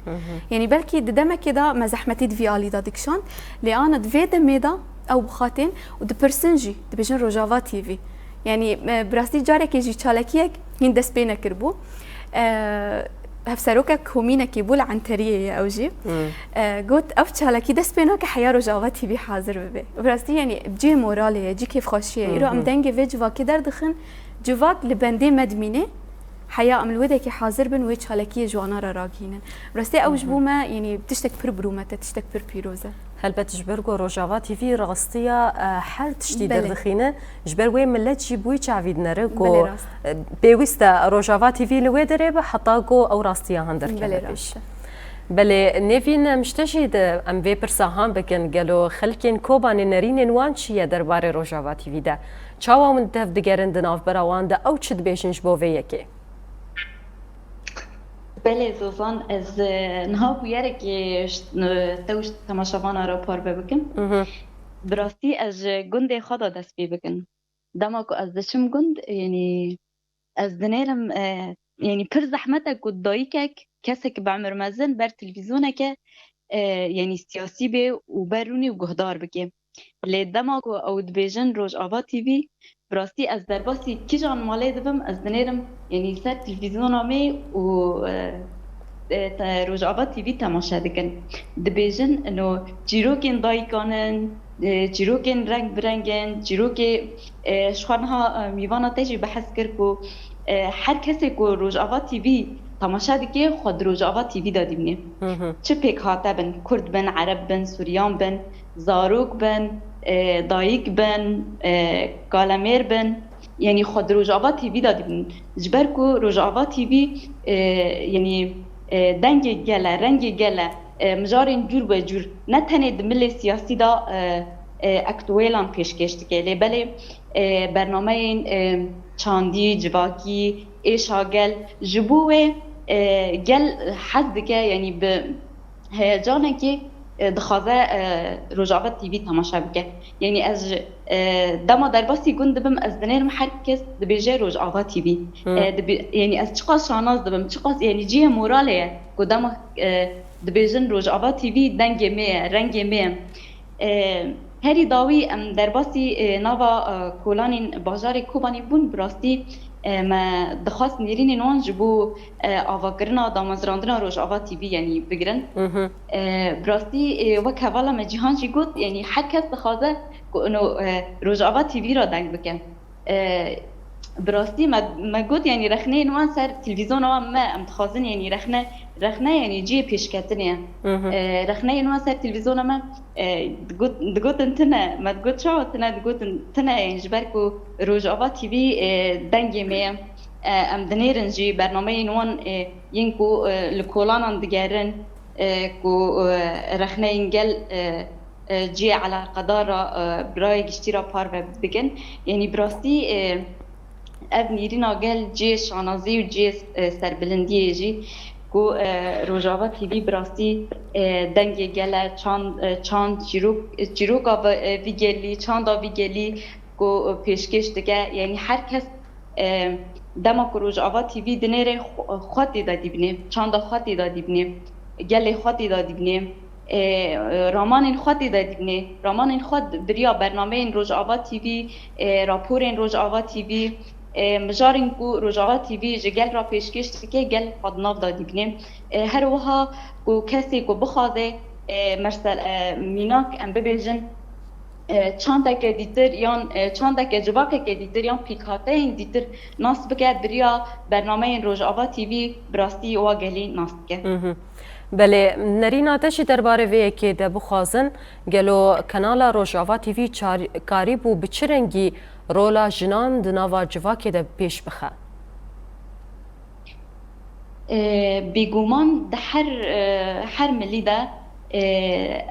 Yanî belkî di demekê de me zehmetî di vî alî de dikişand, lê ana di vê demê de ew bi xwe tên û dipirsin jî, dibêjin Rojava T V. Yanî, e, bi rastî carekê jî çalakiyek hîn dest pê nekiribû. E, hevserokek komînekî bû, li Enteriyê ye ew jî. E, got, ev çalakî dest pê nake heya Rojava T V hazir bibe. Bi rastî, yanî, cihê moralê ye, cihê kêfxweşiyê ye. Îro em dengê vê civakê derdixin, civak li bendê me dimîne, heya em li wê dekê hazir bin wê çalakiyê ji wana re ragihînin. Bi rastî ew ji bo me, yanî, tiştek pir birûmet e, tiştek pir pîroz e. Helbet ji ber ku Rojava T V rastiya, e, her tiştî derdixîne, ji ber wê milet jî bi wî çavî dinere ku, e, pêwîst e Rojava T V li wê derê be heta ku ew rastiya han derkeve pêş. Belê, Nêvîn, em ji te jî di, em vê pirsa han bikin, gelo xelkên Kobanê nerînên wan çi ye derbarê Rojava T V de? Çawa hûn tev digerin di navbera wan de? Ew çi dibêjin ji bo vê yekê? Belê Zozan, ez, e, niha bûyerekê ji, e, te û ji temaşevana re parve bikim. Mhm. Bi rastî ez ji gundê xwe de dest pê bikim. Dema ku ez diçim gund, yanî ez dinêrim, e, yanî pir zehmet e ku dayikek, kesek bi emir mezin ber televîzyoneke, e, yanî siyasî bê û ber rûnî û guhdar bike. Lê dema ku ew dibêjin Rojava T V, bi rastî ez derbasî kîjan malê dibim, ez dinêrim, yanî ser televîzyona me û, e, e, te-, Rojava T V temaşe dikin. Dibêjin, ino çîrokên dayikan in, e, çîrokên reng bi reng in, çîrokê, e, ji xwe niha, e, mîvana te jî behs kir ku, e, her kesê ku Rojava T V temaşe dike, xwe di Rojava T V de dibîne. Hı hı. Çi pêkhate bin, Kurd bin, Ereb bin, Suryan bin, zarok bin, e, dayik bin, e, kalemêr bin, yanî xwe di Rojava T V de dibînin. Ji ber ku Rojava T V, e, yanî, e, dengê gel e, rengê gel e, e, mijarên cûr be cûr, ne tenê di milê siyasî de, e, e, ektûelan pêşkêş dike. Lê belê, e, bernameyên, e, çandî, civakî, êşa gel, ji bo wê, e, gel hez dike, yanî bi heyecanekê, e, dixwaze, e, Rojava T V temaşe bike. Yanî ez ji, e, dema derbasî gund dibim, ez dinêrim her kes dibêje Rojava T V. Hmm. E, dibi-, yanî ez çiqas şanaz dibim, çiqas, yanî cihê moralê ye ku dema, e, dibêjin Rojava T V dengê me ye, rengê me ye. E, herî dawî em derbasî, e, nava, e, kolanên bajarê Kobanê bûn, bi rastî, e, me dixwest nêrînên wan ji bo, e, avakirina damezrandina Rojava T V, yanî bigirin. Mhm. E, bi rastî, e, wek hevala me Cîhan jî got, yanî her kes dixwaze ku ino, e, Rojava T V re deng bike. E, bi rastî me, me got, yanî rexneyên wan ser televîzyona wan me, em dixwazin, yanî rexne, rexne, yanî cihê pêşketinê ye. Mhm. E, rexneyên wan ser televîzyona me, e, digot-, digotin tune, me digot çawa tune, digotin tune, yanî ji ber ku Rojava T V, e, dengê me ye. E, em dinêrin jî bernameyên wan, e, yên ku, e, li kolanan digerin, e, ku, e, rexneyên gel, e, e, cihê eleqedar re, e, bi raya giştî re parve bikin. Yanî bi rastî, e, ev nêrîna gel cihê şanazî û cihê, e, serbilindiyê jî ku, e, Rojava T V bi rastî, e, dengê gel e, çand, e, çand, çîrok, çîroka ve-, e, vî gelî, çanda vî gelî ku, e, pêşkêş dike. Yanî her kes, e, dema ku Rojava T V dinêre xwe-, xwe tê de dîbinê, çanda xwe tê de dîbinê, gelê xwe tê de dîbinê, e, ramanên xwe tê de dîbinê. Ramanên xwe di-, bi riya bernameyên Rojava T V, e, raporên Rojava T V, e, mijarên ku Rojava T V ji gel re pêşkêş dike, gel xwe di nav de dîbinê. E, her wiha ku kesê ku bixwaze, e, mersel-, e, mînak em bibêjin, e, çandeke dîtir yan, e, çandeke civakeke dîtir yan pîkhateyên dîtir nas bike, bi riya bernameyên Rojava T V bi rastî wa gelî nas dike. Mhm. Belê, nerîna te jî derbarê vê yekê de bixwazin, gelo kanala Rojava T V çar-, karîbû bi çi rengî rola jinan di nava civakê de pêş bixe? E, bêguman di her, e, her milî de, e,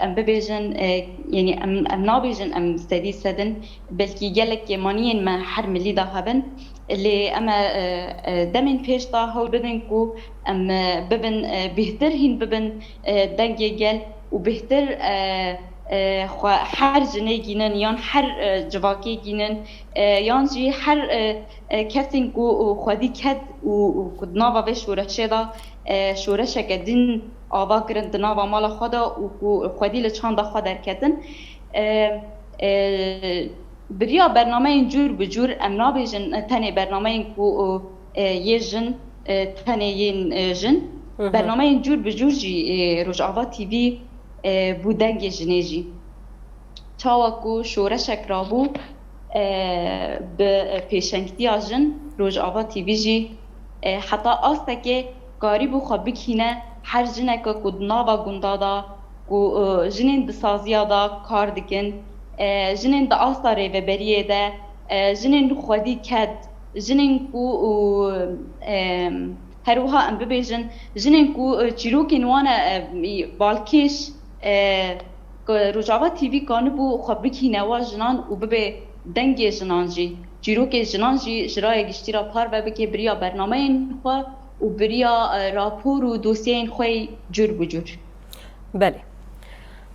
em bibêjin, e, yanî em, em nabêjin em sedî sedin, belkî gelek kêmaniyên me her milî de hebin. Lê em e, e, e, demên pêş de hewl bidin ku em, e, bibin, e, bêhtir hîn bibin, e, dengê gel û bêhtir, e, e, xwe her jinê gînin yan her, e, civakê gînin, e, yan jî her, e, e, kesên ku xwedî ket û, û ku di nava vê şoreşê de, e, şoreşeke din ava kirin di nava mala xwe de û ku xwedî li çanda xwe derketin. E, e, bi riya bernameyên cûr bi cûr, em nabêjin tenê bernameyên ku, e, yê jin, e, tenê yên, e, jin. Hı hı. Bernameyên cûr bi cûr jî, e, Rojava T V, e, bû dengê jinê jî. Çawa ku şoreşek rabû, e, bi pêşengtiya jin, Rojava T V jî, e, heta astekê karîbû xwe bikîne her jineke ku di nava gunda de, ku, e, jinên di saziya de kar dikin, e, jinên di asta rêveberiyê de, e, jinên xwedî ket, jinên ku, e, her wiha em bibêjin, jinên ku, e, çîrokên wan e, e, balkêş, e, ku Rojava T V kanibû xwe bikîne wa jinan û bibe dengê jinan jî, çîrokê jinan jî ji raya giştî re parve bike, bi riya bernameyên xwe û bi riya, e, rapor û dosyeyên xwe yê cûr bi cûr. Belê.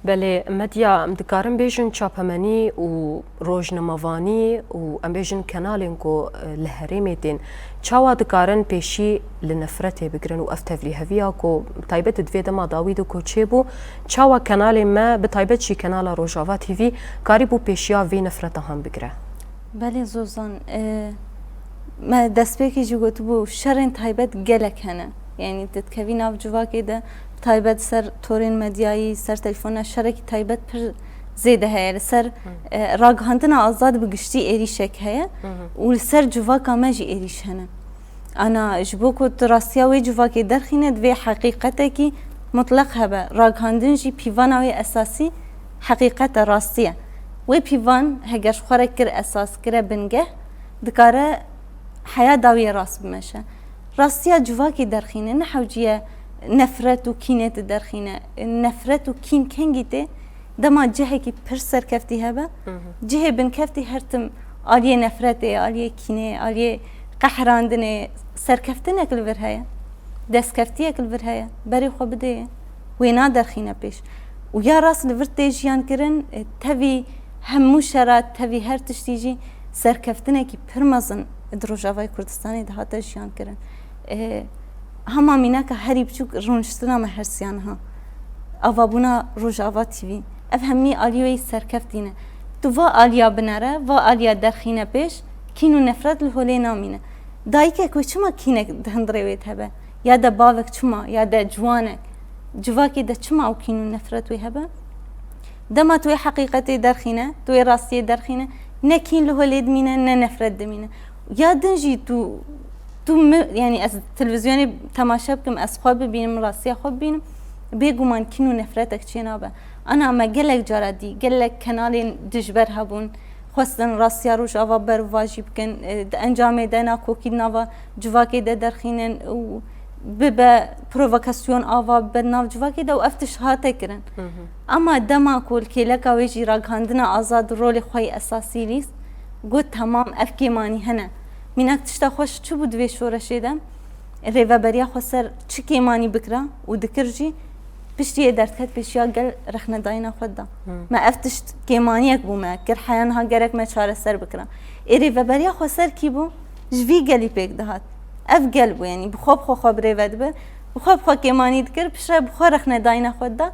Belê, medya, em dikarin bêjin çapemenî û rojnamevanî û em bêjin kenalên ku, e, li herêmê tên, çawa dikarin pêşî li nefretê bigirin û ev tevlîheviya ku bi taybet di vê dema dawî de ku çêbû, çawa kenalên me, bi taybet jî kenala Rojava T V, karîbû pêşiya vê nefreta han bigire? Belê Zozan, e, me destpêkê jî gotibû, şerên taybet gelek hene. Yanî tu dikevî nav civakê de, bi taybet ser torên medyayî, ser telefona şerekî taybet pir zêde heye. Li ser, e, ragihandina azad bi giştî êrîşek heye û li ser civaka me jî êrîş hene. Ana, ji bo ku tu rastiya wê civakê derxîne, divê heqîqetekî mutleq hebe. Ragihandin jî pîvana wê esasî heqîqet e, rastî ye. Wê pîvan heger ji xwe re kir esas, kire bingeh, dikare heya dawiyê rast bimeşe. Rastiya civakê derxîne, ne hewciye nefret û kînê tu derxîne. Nefret û kîn kengî tê? Dema cihekî pir serkeftî hebe, cihê binkeftî her tim aliyê nefretê, aliyê kînê, aliyê qehrandinê, serkeftinek li vir heye, destkeftiyek li vir heye, berê xwe bidê, wê naderxîne pêş. Û ya rast li vir tê jiyan kirin, e, tevî hemû şera, tevî her tiştî jî serkeftinekî pir mezin di Rojavayê Kurdistanê de hate jiyan kirin. E, hema mînaka herî biçûk rûniştina me her siya niha. Avabûna Rojava T V. Ev hemî aliyê wê serkeftî ne. Tu va aliya binere, va aliya derxîne pêş, kîn û nefret li holê namîne. Dayikek wê çima kînek di hundirê wê de hebe? Ya de bavek çima, ya de ciwanek, civakê de çima ew kîn û nefret wê hebe? Dema tu wê heqîqetê derxîne, tu wê rastiyê derxîne, ne kîn li holê dimîne, ne nefret dimîne. Ya din jî tu, tu mi, yanî ez televîzyonê temaşe bikim, ez xwe bibînim, rastiya xwe bibînim, bêguman kîn û nefretek çênabe. Ana me gelek cara dî, gelek kenalên dijber hebûn, xwestin rastiya Rojava bervajî bikin, e, di encamê de nakokî di nava civakê de derxînin û bibe provokasyon ava bibe di nav civakê de û ev tişt hate kirin. Ama dema ku li kêleka wê jî ragihandina azad rolê xwe yê esasî lîst, got, temam, ev kêmanî hene. Mînak tişta xweş çi bû di vê şoreşê de? Rêveberiya xweser çi kêmanî bikira û dikir jî, piştî yê derdiket pêşiya gel rexnedayîna xwe da. Me ev tişt kêmaniyek bû me kir, heya niha gerek me çareser bikira. Ê rêveberiya xweser kî bû? Ji vî gelî pêk dihat. Ev gel bû, yanî bi xwe bi xwe xwe bi rê ve dibir, bi xwe bi xwe kêmanî dikir, piştre bi xwe rexnedayîna xwe dida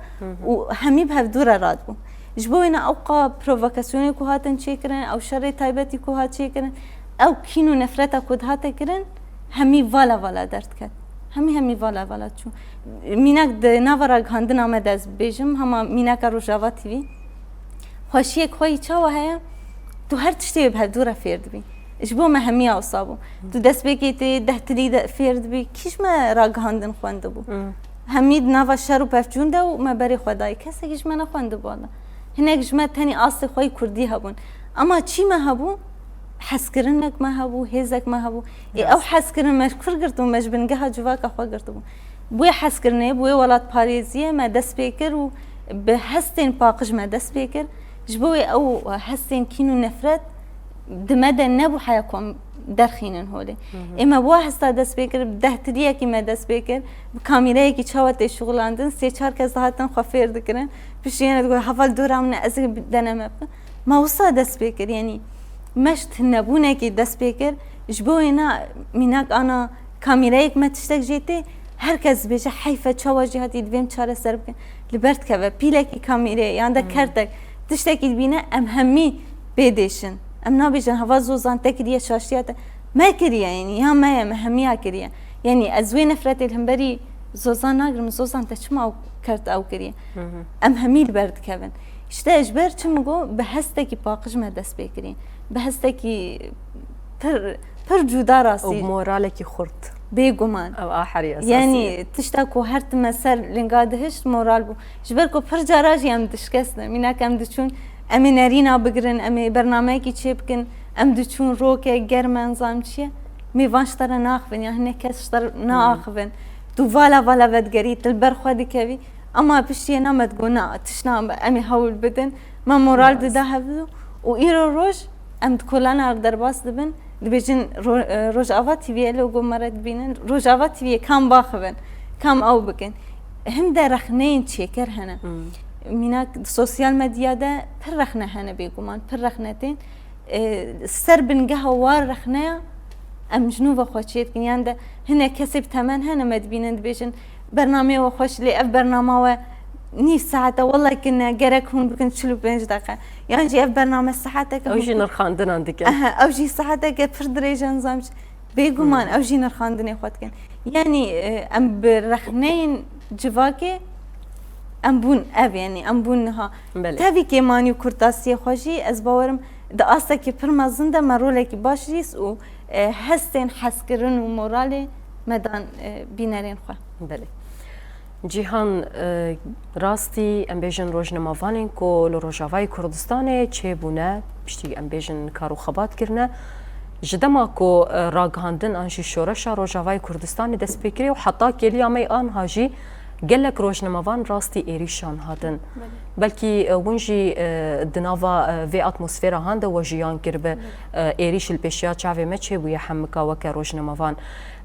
û hemî bi hevdû re radibûn. Ji bo wêna ewqa provokasyonê ku hatin çêkirin, ew şerê taybetî ku hat çêkirin, ew kîn û nefreta ku dihate kirin, hemî vala vala derdiket. Hemî hemî vala vala çû. Mînak di nava ragihandina me de ez bibêjim, hema mînaka Rojava T V. Xweşiyek xwe yî çawa heye? Tu her tiştê wê bi hevdû re fêr dibî. Ji bo me hemiya wisa bû. Tu destpêkê tê deh tilî de fêr dibî. Kî ji me ragihandin xwendibû? Hemî di nava şer û pevçûn de û me berê xwe dayî. Kesekî ji me nexwendibû wele. Hinek ji me tenê astê xwe yî kurdî hebûn. Ema çî me hebû? Hezkirinek me hebû, hêzek me hebû. Ê ew hezkirin me ji kur girtibû? Me ji bingeha civaka xwe girtibû. Bi wê hezkirinê, bi wê welatparêziyê me dest pê kir û bi hestên paqij me dest pê kir. Ji bo wê ew hestên kîn û nefret di me de nebû heya ku em derxînin holê. Ê me bi wa hesta dest pê kir, bi deh tiliyekî me dest pê kir, bi kamîreyekî çawa tê şixulandin, sê çar kes dihatin xwe fêr dikirin. Piştî yene digot, heval dora min e, ez ê deneme bikim. Me wisa dest pê kir, yanî me ji tunebûnekê dest pê kir. Ji bo wêna mînak ana kamîreyek me tiştek jê tê, her kes dibêje, heyf e, çawa jî hatî, divê em çareser bikin. Li ber dikeve pîlekî kamîrê yan de kertek tiştekî dibîne, em hemî pê dêşin. Em nabêjin, heval Zozan te kiriye, şaştiya te me kiriye, yanî ya me ye, me hemiya kiriye. Yanî ez wê nefretê li hemberî Zozan nagirim, Zozan te çima ew kert ew kiriye? Em hemî li ber dikevin. Îşte ji ber çi min got, bi hestekî paqij me dest pê kirî. Bi hestekî pir, pir cuda rastî. Û moralekî xurt. Bêguman. Ew a herî esasî ye. Yanî tişta ku her time ser linga dihişt moral bû. Ji ber ku pir cara jî em dişkestin. Mînak em diçûn, em ê nerîna bigirin, em ê bernameyekî çêbikin, em diçûn roke, germ e, nizam çi ye. Mêvan ji te re naxivin, yan hinek kes ji te re naaxivin. Tu vala vala vedigerî, tu li ber xwe dikevî. Ema piştî yê na me digot, na, tişna em ê hewl bidin. Me moral dida hevdû û îro roj em di kolana derbas dibin. Dibêjin ro-, e, Rojava T V'yê logo me re dibînin. Rojava T V'yê kam baxivin, kam ew bikin. Him de rexneyên çêker hene. Mînak di sosyal medya de pir rexne hene bêguman, pir rexne tên. E, ser bingeha wa rexneya em ji nû ve xwe çê dikin. Yan de hinek kesê bi temen hene me dibînin dibêjin, bernameyê we xweş, lê ev bernama we nîv saet e, wellay kin e, gerek hûn bikin çil û pênc deqe. Yan jî ev bername saeteke Ew hûn jî nirxandinan dikin. Ehe, ew jî saeteke pir dirêj e, nizam çi. Bêguman Hmm. ew jî nirxandinê xwe dikin. Yanî, e, em bi rexneyên civakê em bûn ev, yanî em bûn niha. Belê. Tevî kêmanî û kurtasiyê xwe jî ez bawerim di astekî pir mezin de me rolekî baş lîst û, e, hestên hezkirin û moralê me dan, e, bînerên xwe. Belê. Cîhan, e, rastî em bêjin rojnamevanên ku li Rojavayê Kurdistanê çêbûne, piştî em bêjin kar û xebat kirine, ji dema ku, e, ragihandin an jî şoreşa Rojavayê Kurdistanê dest pê kiriye û heta kêliya me yê anha jî gelek rojnamevan rastî êrîşan hatin. Belê. Belkî, e, hûn jî, e, di nava, e, vê atmosfera han de we jiyan kiribe, Belê. e, êrîş li pêşiya çavê me çêbûye hemika weke rojnamevan.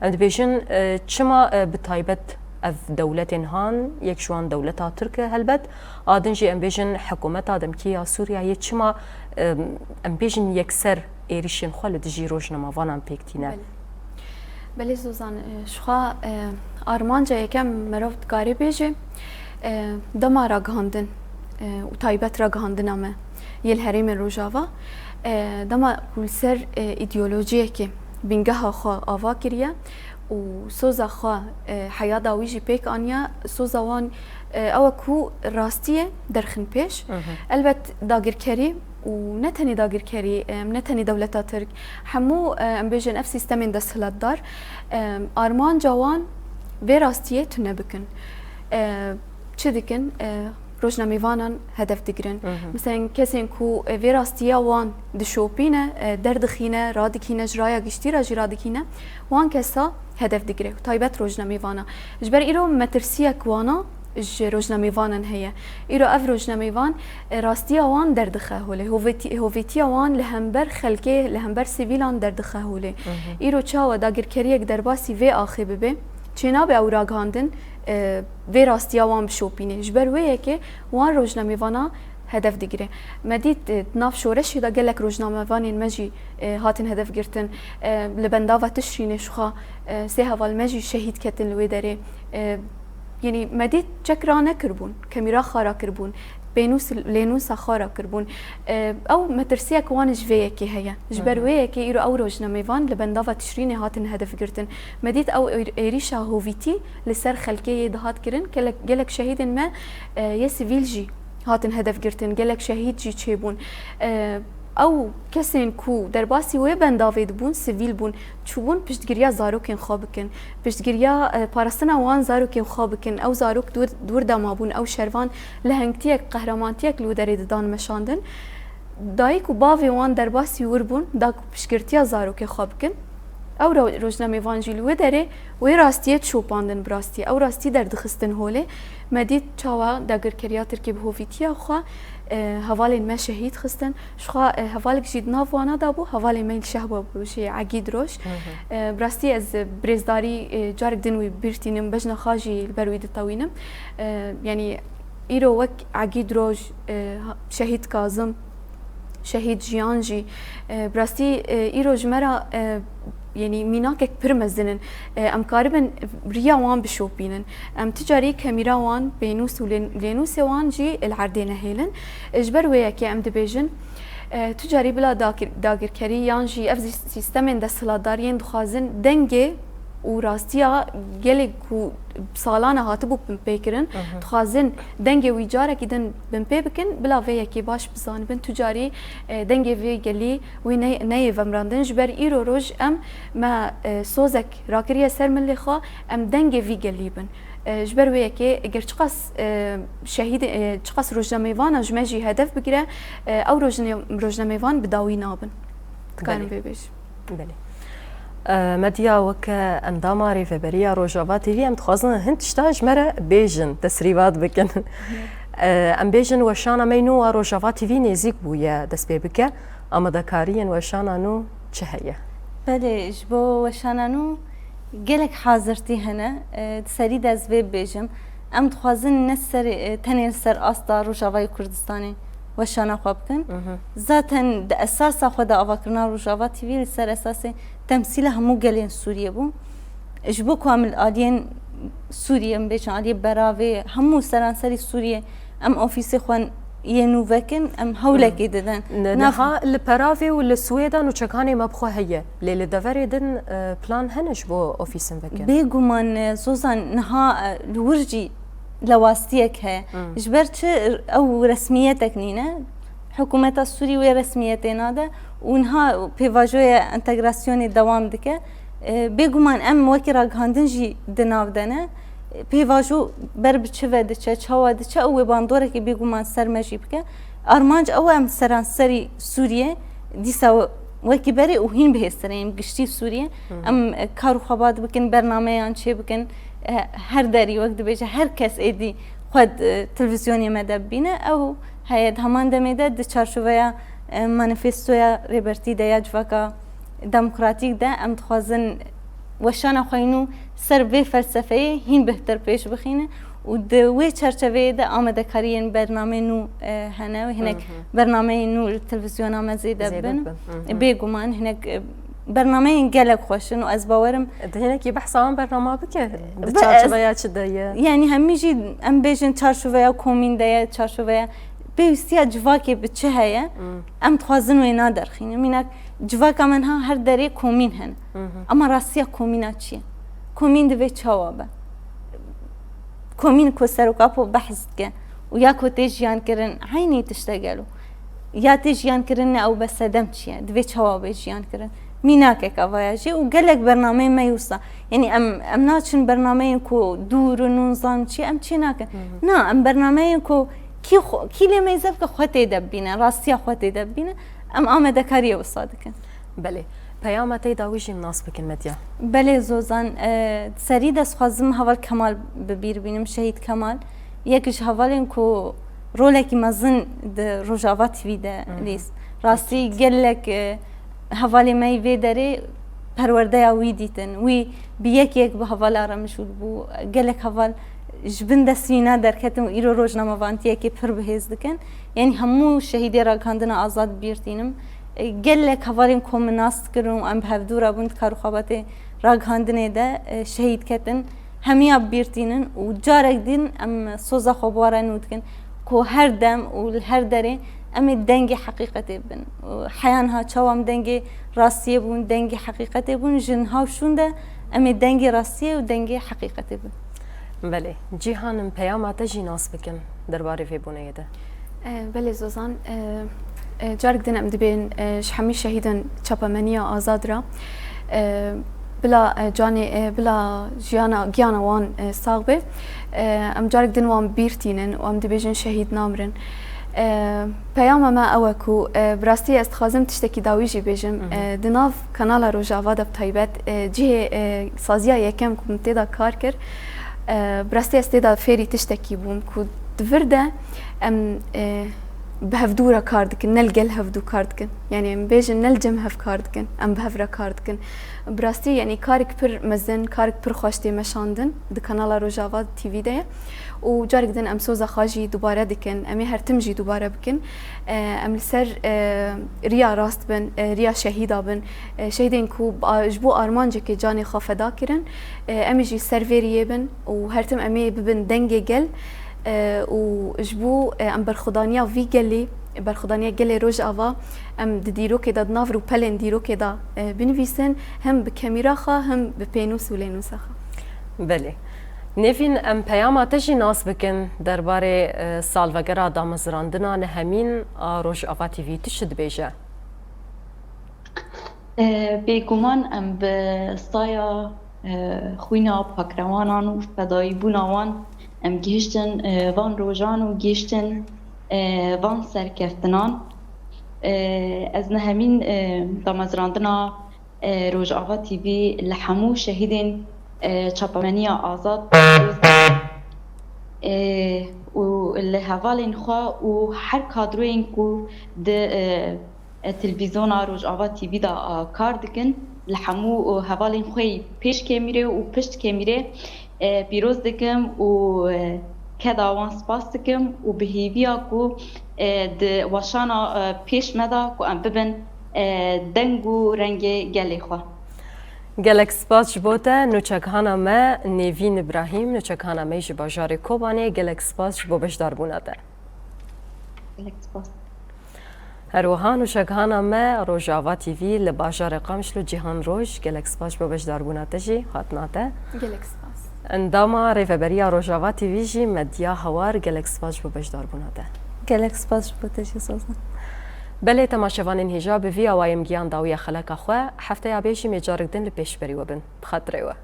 Em dibêjin, e, çima, e, bi taybet ev dewletên han, yek ji wan dewleta Tirk e helbet, a din jî em bêjin hikûmeta demkî ya Sûriyeyê çima, e, em bêjin yekser êrîşên xwe li dijî rojnamevanan pêk tîne? Belê. Belê Zozan, e, ji xwe, e, armanca yekem mirov dikare bêje, e, dema ragihandin, e, û taybet ragihandina me yê li herêmên Rojava, e, dema ku li ser, e, îdeolojiyekê bingeha xwe ava kiriye û soza xwe, e, heya dawî jî pêk aniye, soza wan, e, ew e ku rastiyê derxin pêş. Hı hı. Elbet dagirkerî û ne tenê dagirkerî, em, ne tenê dewleta Tirk, hemû, e, em bêjin ev sîstemên desthilatdar, e, armanca wan vê rastiyê tune bikin. E, çi dikin? E, rojnamêvanan hedef digirin. Hı hı. Mesela kesên ku, e, vê rastiya wan dişopîne, e, derdixîne, radikîne, ji raya giştî re jî radikîne, wan kesa hedef digire, taybet rojnamêvana. Ji ber îro metirsiyek wana ji rojnamêvanan heye. Îro ev rojnamêvan, e, rastiya wan derdixe holê. Hovêtî-, hovêtiya wan li hember xelkê, li hember sivîlan derdixe holê. Hı hı. Îro çawa dagirkeriyek derbasî vê axê bibe, çênabe ew ragihandin, e, vê rastiya wan bişopîne. Ji ber wê yekê wan rojnamêvana hedef digire. Me dît, e, di nav şoreşê de gelek rojnamevanên me jî, e, hatin hedef girtin. E, li bendava Tişrînê ji xwe, e, sê heval me jî şehîd ketin li wê derê. E, Yanî me dît çek ranekiribûn, kemîra xwe rakiribûn, pênûs, lênûsa xwe rakiribûn. E, ew metirsiyek wan ji vê yekê heye. Ji ber Hı hı. wê yekê îro ew rojnamêvan li bendava Tişrînê hatin hedef girtin. Me dît ew êr-, êrîşa hovîtî li ser xelkê yê dihat kirin. Gelek, gelek şehîdên me, e, yê sivîl jî hatin hedef girtin. Gelek şehîd jî çêbûn. E, ew kesên ku derbasî wê bendavê dibûn, sivîl bûn, çûbûn piştgiriya zarokên xwe bikin. Piştgiriya, e, parastina wan zarokên xwe bikin. Ew zarok dûr, dûr de mabûn. Ew şervan lehengtiyek, qehramantiyek li wê derê didan meşandin. Dayik û bavê wan derbasî wir bûn, da ku piştgirtiya zarokê xwe bikin. Ew ro-, rojnamêvan jî li wê derê wê rastiyê dişopandin bi rastî. Ew rastî derdixistin holê. Me dît çawa dagirkeriya Tirkî bi hovîtiya xwe, e, hevalên me şehîd xistin. Ji xwe, e, hevalek jî di nav wana de bû, hevalê me li Şehba bû, jî Egîd Roj. Hı hı. E, bi rastî ez, e, birêzdarî, e, carek din wî bîr tînim, bejna xwe jî li ber wî ditewînim. E, yanî îro wek Egîd Roj, e, ha-, şehîd Kazim, şehîd Jiyan jî, e, bi rastî, e, îro ji me re, e, yanî mînakek pir mezin in. E, em karibin riya wan bişopînin. Em tu carî kemîra wan, pênûs û lên-, lênûsê wan jî li erdê nehêlin. E, ji ber wê yekê em dibêjin, e, tu carî bila dagir-, dagirkerî yan jî ev zî-, sîstemên desthilatdar yên dixwazin dengê û rastiya gelê ku salane hatibû binpêkirin, Hı hı. dixwazin dengê wî carekî din binpê bikin, bila vê yekê baş bizanibin. Tu carî, e, dengê vê gelî wê ne-, neyê vemrandin. Ji ber îro roj em me, e, sozek rakiriye ser milê xwe, em dengê vî gelî bin. E, ji ber wê yekê eger çiqas, e, şehîd, e, çiqas rojnamêvana ji me jî hedef bigire, e, ew rojne-, rojnamêvan bi dawî nabin. Dikarim Belê. vê bêjim. Belê. E, Medya weke endama Rêveberiya Rojava T V em dixwazin hin tişta ji me re bêjin, tesrîvat bikin. E, em bêjin weşana me nû a Rojava T V nêzîk bûye dest pê bike. Amadekariyên weşana nû çi heye? Belê, ji bo weşana nû gelek hazirtî hene. E, di serî de ez vê bibêjim. Em dixwazin ne ser, e, tenê li ser asta Rojavayê Kurdistanê weşana xwe bikin. Zaten di esasa xwe de avakirina Rojava T V li ser esasê temsîla hemû gelên Sûriyê bû. Ji bo ku em li aliyên Sûriyê, em bêjin aliyê beravê, hemû seranserî Sûriyê em ofîsê xwe yên nû vekin, em hewlekê didin. Niha li Peravê û li Swêda nûçekanê me bi xwe heye. Lê li deverê din, e, plan hene ji bo ofîsin vekin? Bêguman, e, Zozan, niha, e, li wir jî lewastiyek heye. Ji ber çi? Ew resmiyetek nîne. Hikûmeta Sûrî wê resmiyetê nade û niha pêvajoya entegrasyonê dewam dike. E, bêguman em wekî ragihandin jî di nav de ne. Pêvajo ber bi çi ve diçe, çawa diçe, ew wê bandorekê bêguman ser me jî bike. Armanc ew e em seranserî Sûriyê dîsa wekî berê û hîn bihêstirê em giştî Sûriyê. Em, e, kar û xebat bikin, bernameyan çê bikin. E, her derî wek dibêje, her kes êdî xwe di, e, televîzyonê me de bibîne. Ew heye di heman demê de di çarçoveya, e, manifestoya Rêbertî de ya Civaka Demokratîk de em dixwazin weşana xwe yî nû ser vê felsefeyê hîn bihtir pêş bixîne û di wê çerçeveyê de amadekariyên bernameyên nû, e, hene û hinek bernameyên nû li televîzyona me zêde bin. Bêguman hinek, e, bernameyên gelek xweş in û ez bawerim. Di hinekî behsa wan bernama bike, di çarçoveya çi de ye? Yanî hemî jî em bêjin çarçoveya komîn de ye, çarçoveya pêwîstiya civakê bi çi heye, em dixwazin wê naderxînin. Mînak, civaka me niha her derê komîn hene. Ama rastiya komîna çi ye? Komîn divê çawa be? Komîn ku Serok Apo behs dike û ya ku tê jiyan kirin, eynî tişt e gelo? Ya tê jiyan kirin ne ew be sedem çi ye? Divê çawa bê jiyan kirin? Mînakek ava ya jî û gelek bernameyên me yê wisa. Yanî em, em naçin bernameyên ku dûr û nûnzan çi em çê nakin. Na, em bernameyên ku kî xwe, kî lê meyze bike xwe tê de bibîne, rastiya xwe tê de bibîne. Em amadekariyê wisa dikin. Belê. Peyama te yê dawî jî em nas bikin, Medya. Belê Zozan, e, serî de dixwazim heval Kemal bi bîr bînim, Şehîd Kemal. Yek ji hevalên ku rolekî mezin di Rojava T V de lîst. Rastî gelek, e, hevalê me yê vê derê perwerdeya wî dîtin. Wî bi yek yek bi hevala re mijûl bû. Gelek heval ji bin dest wî ne derketin û îro rojnamevantiyekê pir bihêz dikin. Yanî hemû şehîdê ragihandina azad bîr tînim. E, gelek hevalên ku min nas dikirin û em bi hevdû re bûn di kar û xebatê ragihandinê de, e, şehîd ketin. Hemiya bîr tînin û carek din em soza xwe bi we re nû dikin ku her dem û li her derê em ê dengê heqîqetê bin. Û heya niha çawa em dengê rastiyê bûn, dengê heqîqetê bûn, ji niha û şûn de em ê dengê rastiyê û dengê heqîqetê bin. Belê. Cîhan, em peyama te jî nas bikin derbarê vê boneyê de. E, belê Zozan, e, e, carek din em dibên, e, ji hemî şehîdên çapemeniya azad re, e, bila, e, canê, e, bila jiyana, giyana wan, e, sax be. E, em carek din wan bîr tînin û em dibêjin şehîd namirin. E, peyama me ew e ku, e, bi rastî ez dixwazim tiştekî dawî jî bêjim. E, di nav kanala Rojava de bi taybet, e, cihê, e, saziya yekem ku min tê de kar kir, e, bi rastî ez tê de fêrî tiştekî bûm ku di vir de em, e, bi hevdû re kar dikin, ne li gel hevdû kar dikin. Yanî em bêjin ne li cem hev kar dikin, em bi hev re kar dikin. Bi rastî, yanî karek pir mezin, karek pir xweş tê meşandin di kanala Rojava T V de ye. Û carek din em soza xwe jî dubare dikin, em ê her tim jî dubare bikin. E, em li ser, e, riya rast bin, e, riya şehîda bin. E, şehîdên ku ba-, ji bo armancekê canê xwe feda kirin, e, em ê jî ser vê riyê bin û her tim em ê bibin dengê gel, e, û ji bo, e, em berxwedaniya vî gelê, berxwedaniya gelê Rojava, em di dîrokê de, di nav rûpelên dîrokê de, e, binivîsin, him bi kemîra xwe, him bi pênûs û lênûsa xwe. Belê. Nêvîn, em peyama te jî nas bikin derbarê, e, salvegera damezrandina nehemîn a Rojava T V. Tu çi dibêje? E, bêguman em bi saya, e, xwîna pakrewanan û fedayîbûna wan em gihiştin, e, van rojan û gihiştin, e, van serkeftinan. E, ez nehemîn, e, damezrandina, e, Rojava T V li hemû şehîdên, e, çapemeniya azad, e, û li hevalên xwe û her kadroyên ku di, e, e, televîzyona Rojava T V de, e, kar dikin, li hemû, e, hevalên xwe yî pêş kêmîrê û pişt kêmîrê, e, pîroz dikim û, e, keda wan spas dikim û bi hêviya ku, e, di weşana, e, pêş me de ku em bibin, e, deng û rengê gelê xwe. Gelek spas ji bo te, nûçegihana me Nêvîn Îbrahîm, nûçegihana me ji bajarê Kobanê, gelek spas ji bo beşdarbûna te. Gelek spas. Her wiha nûçegihana me Rojava T V li bajarê Qamişlo Cîhan Roj, gelek spas ji bo beşdarbûna te jî, hatina te. Gelek spas. Endama Rêveberiya Rojava T V jî Medya Hawar, gelek spas ji bo beşdarbûna te. Gelek spas ji bo te jî, Sozan. Belê, temaşevanên hêja, bi vî awayê em gihan dawiya xeleka xwe, hefteya bê jî mêcarek din li pêşberî we bin. Bi xatirê we.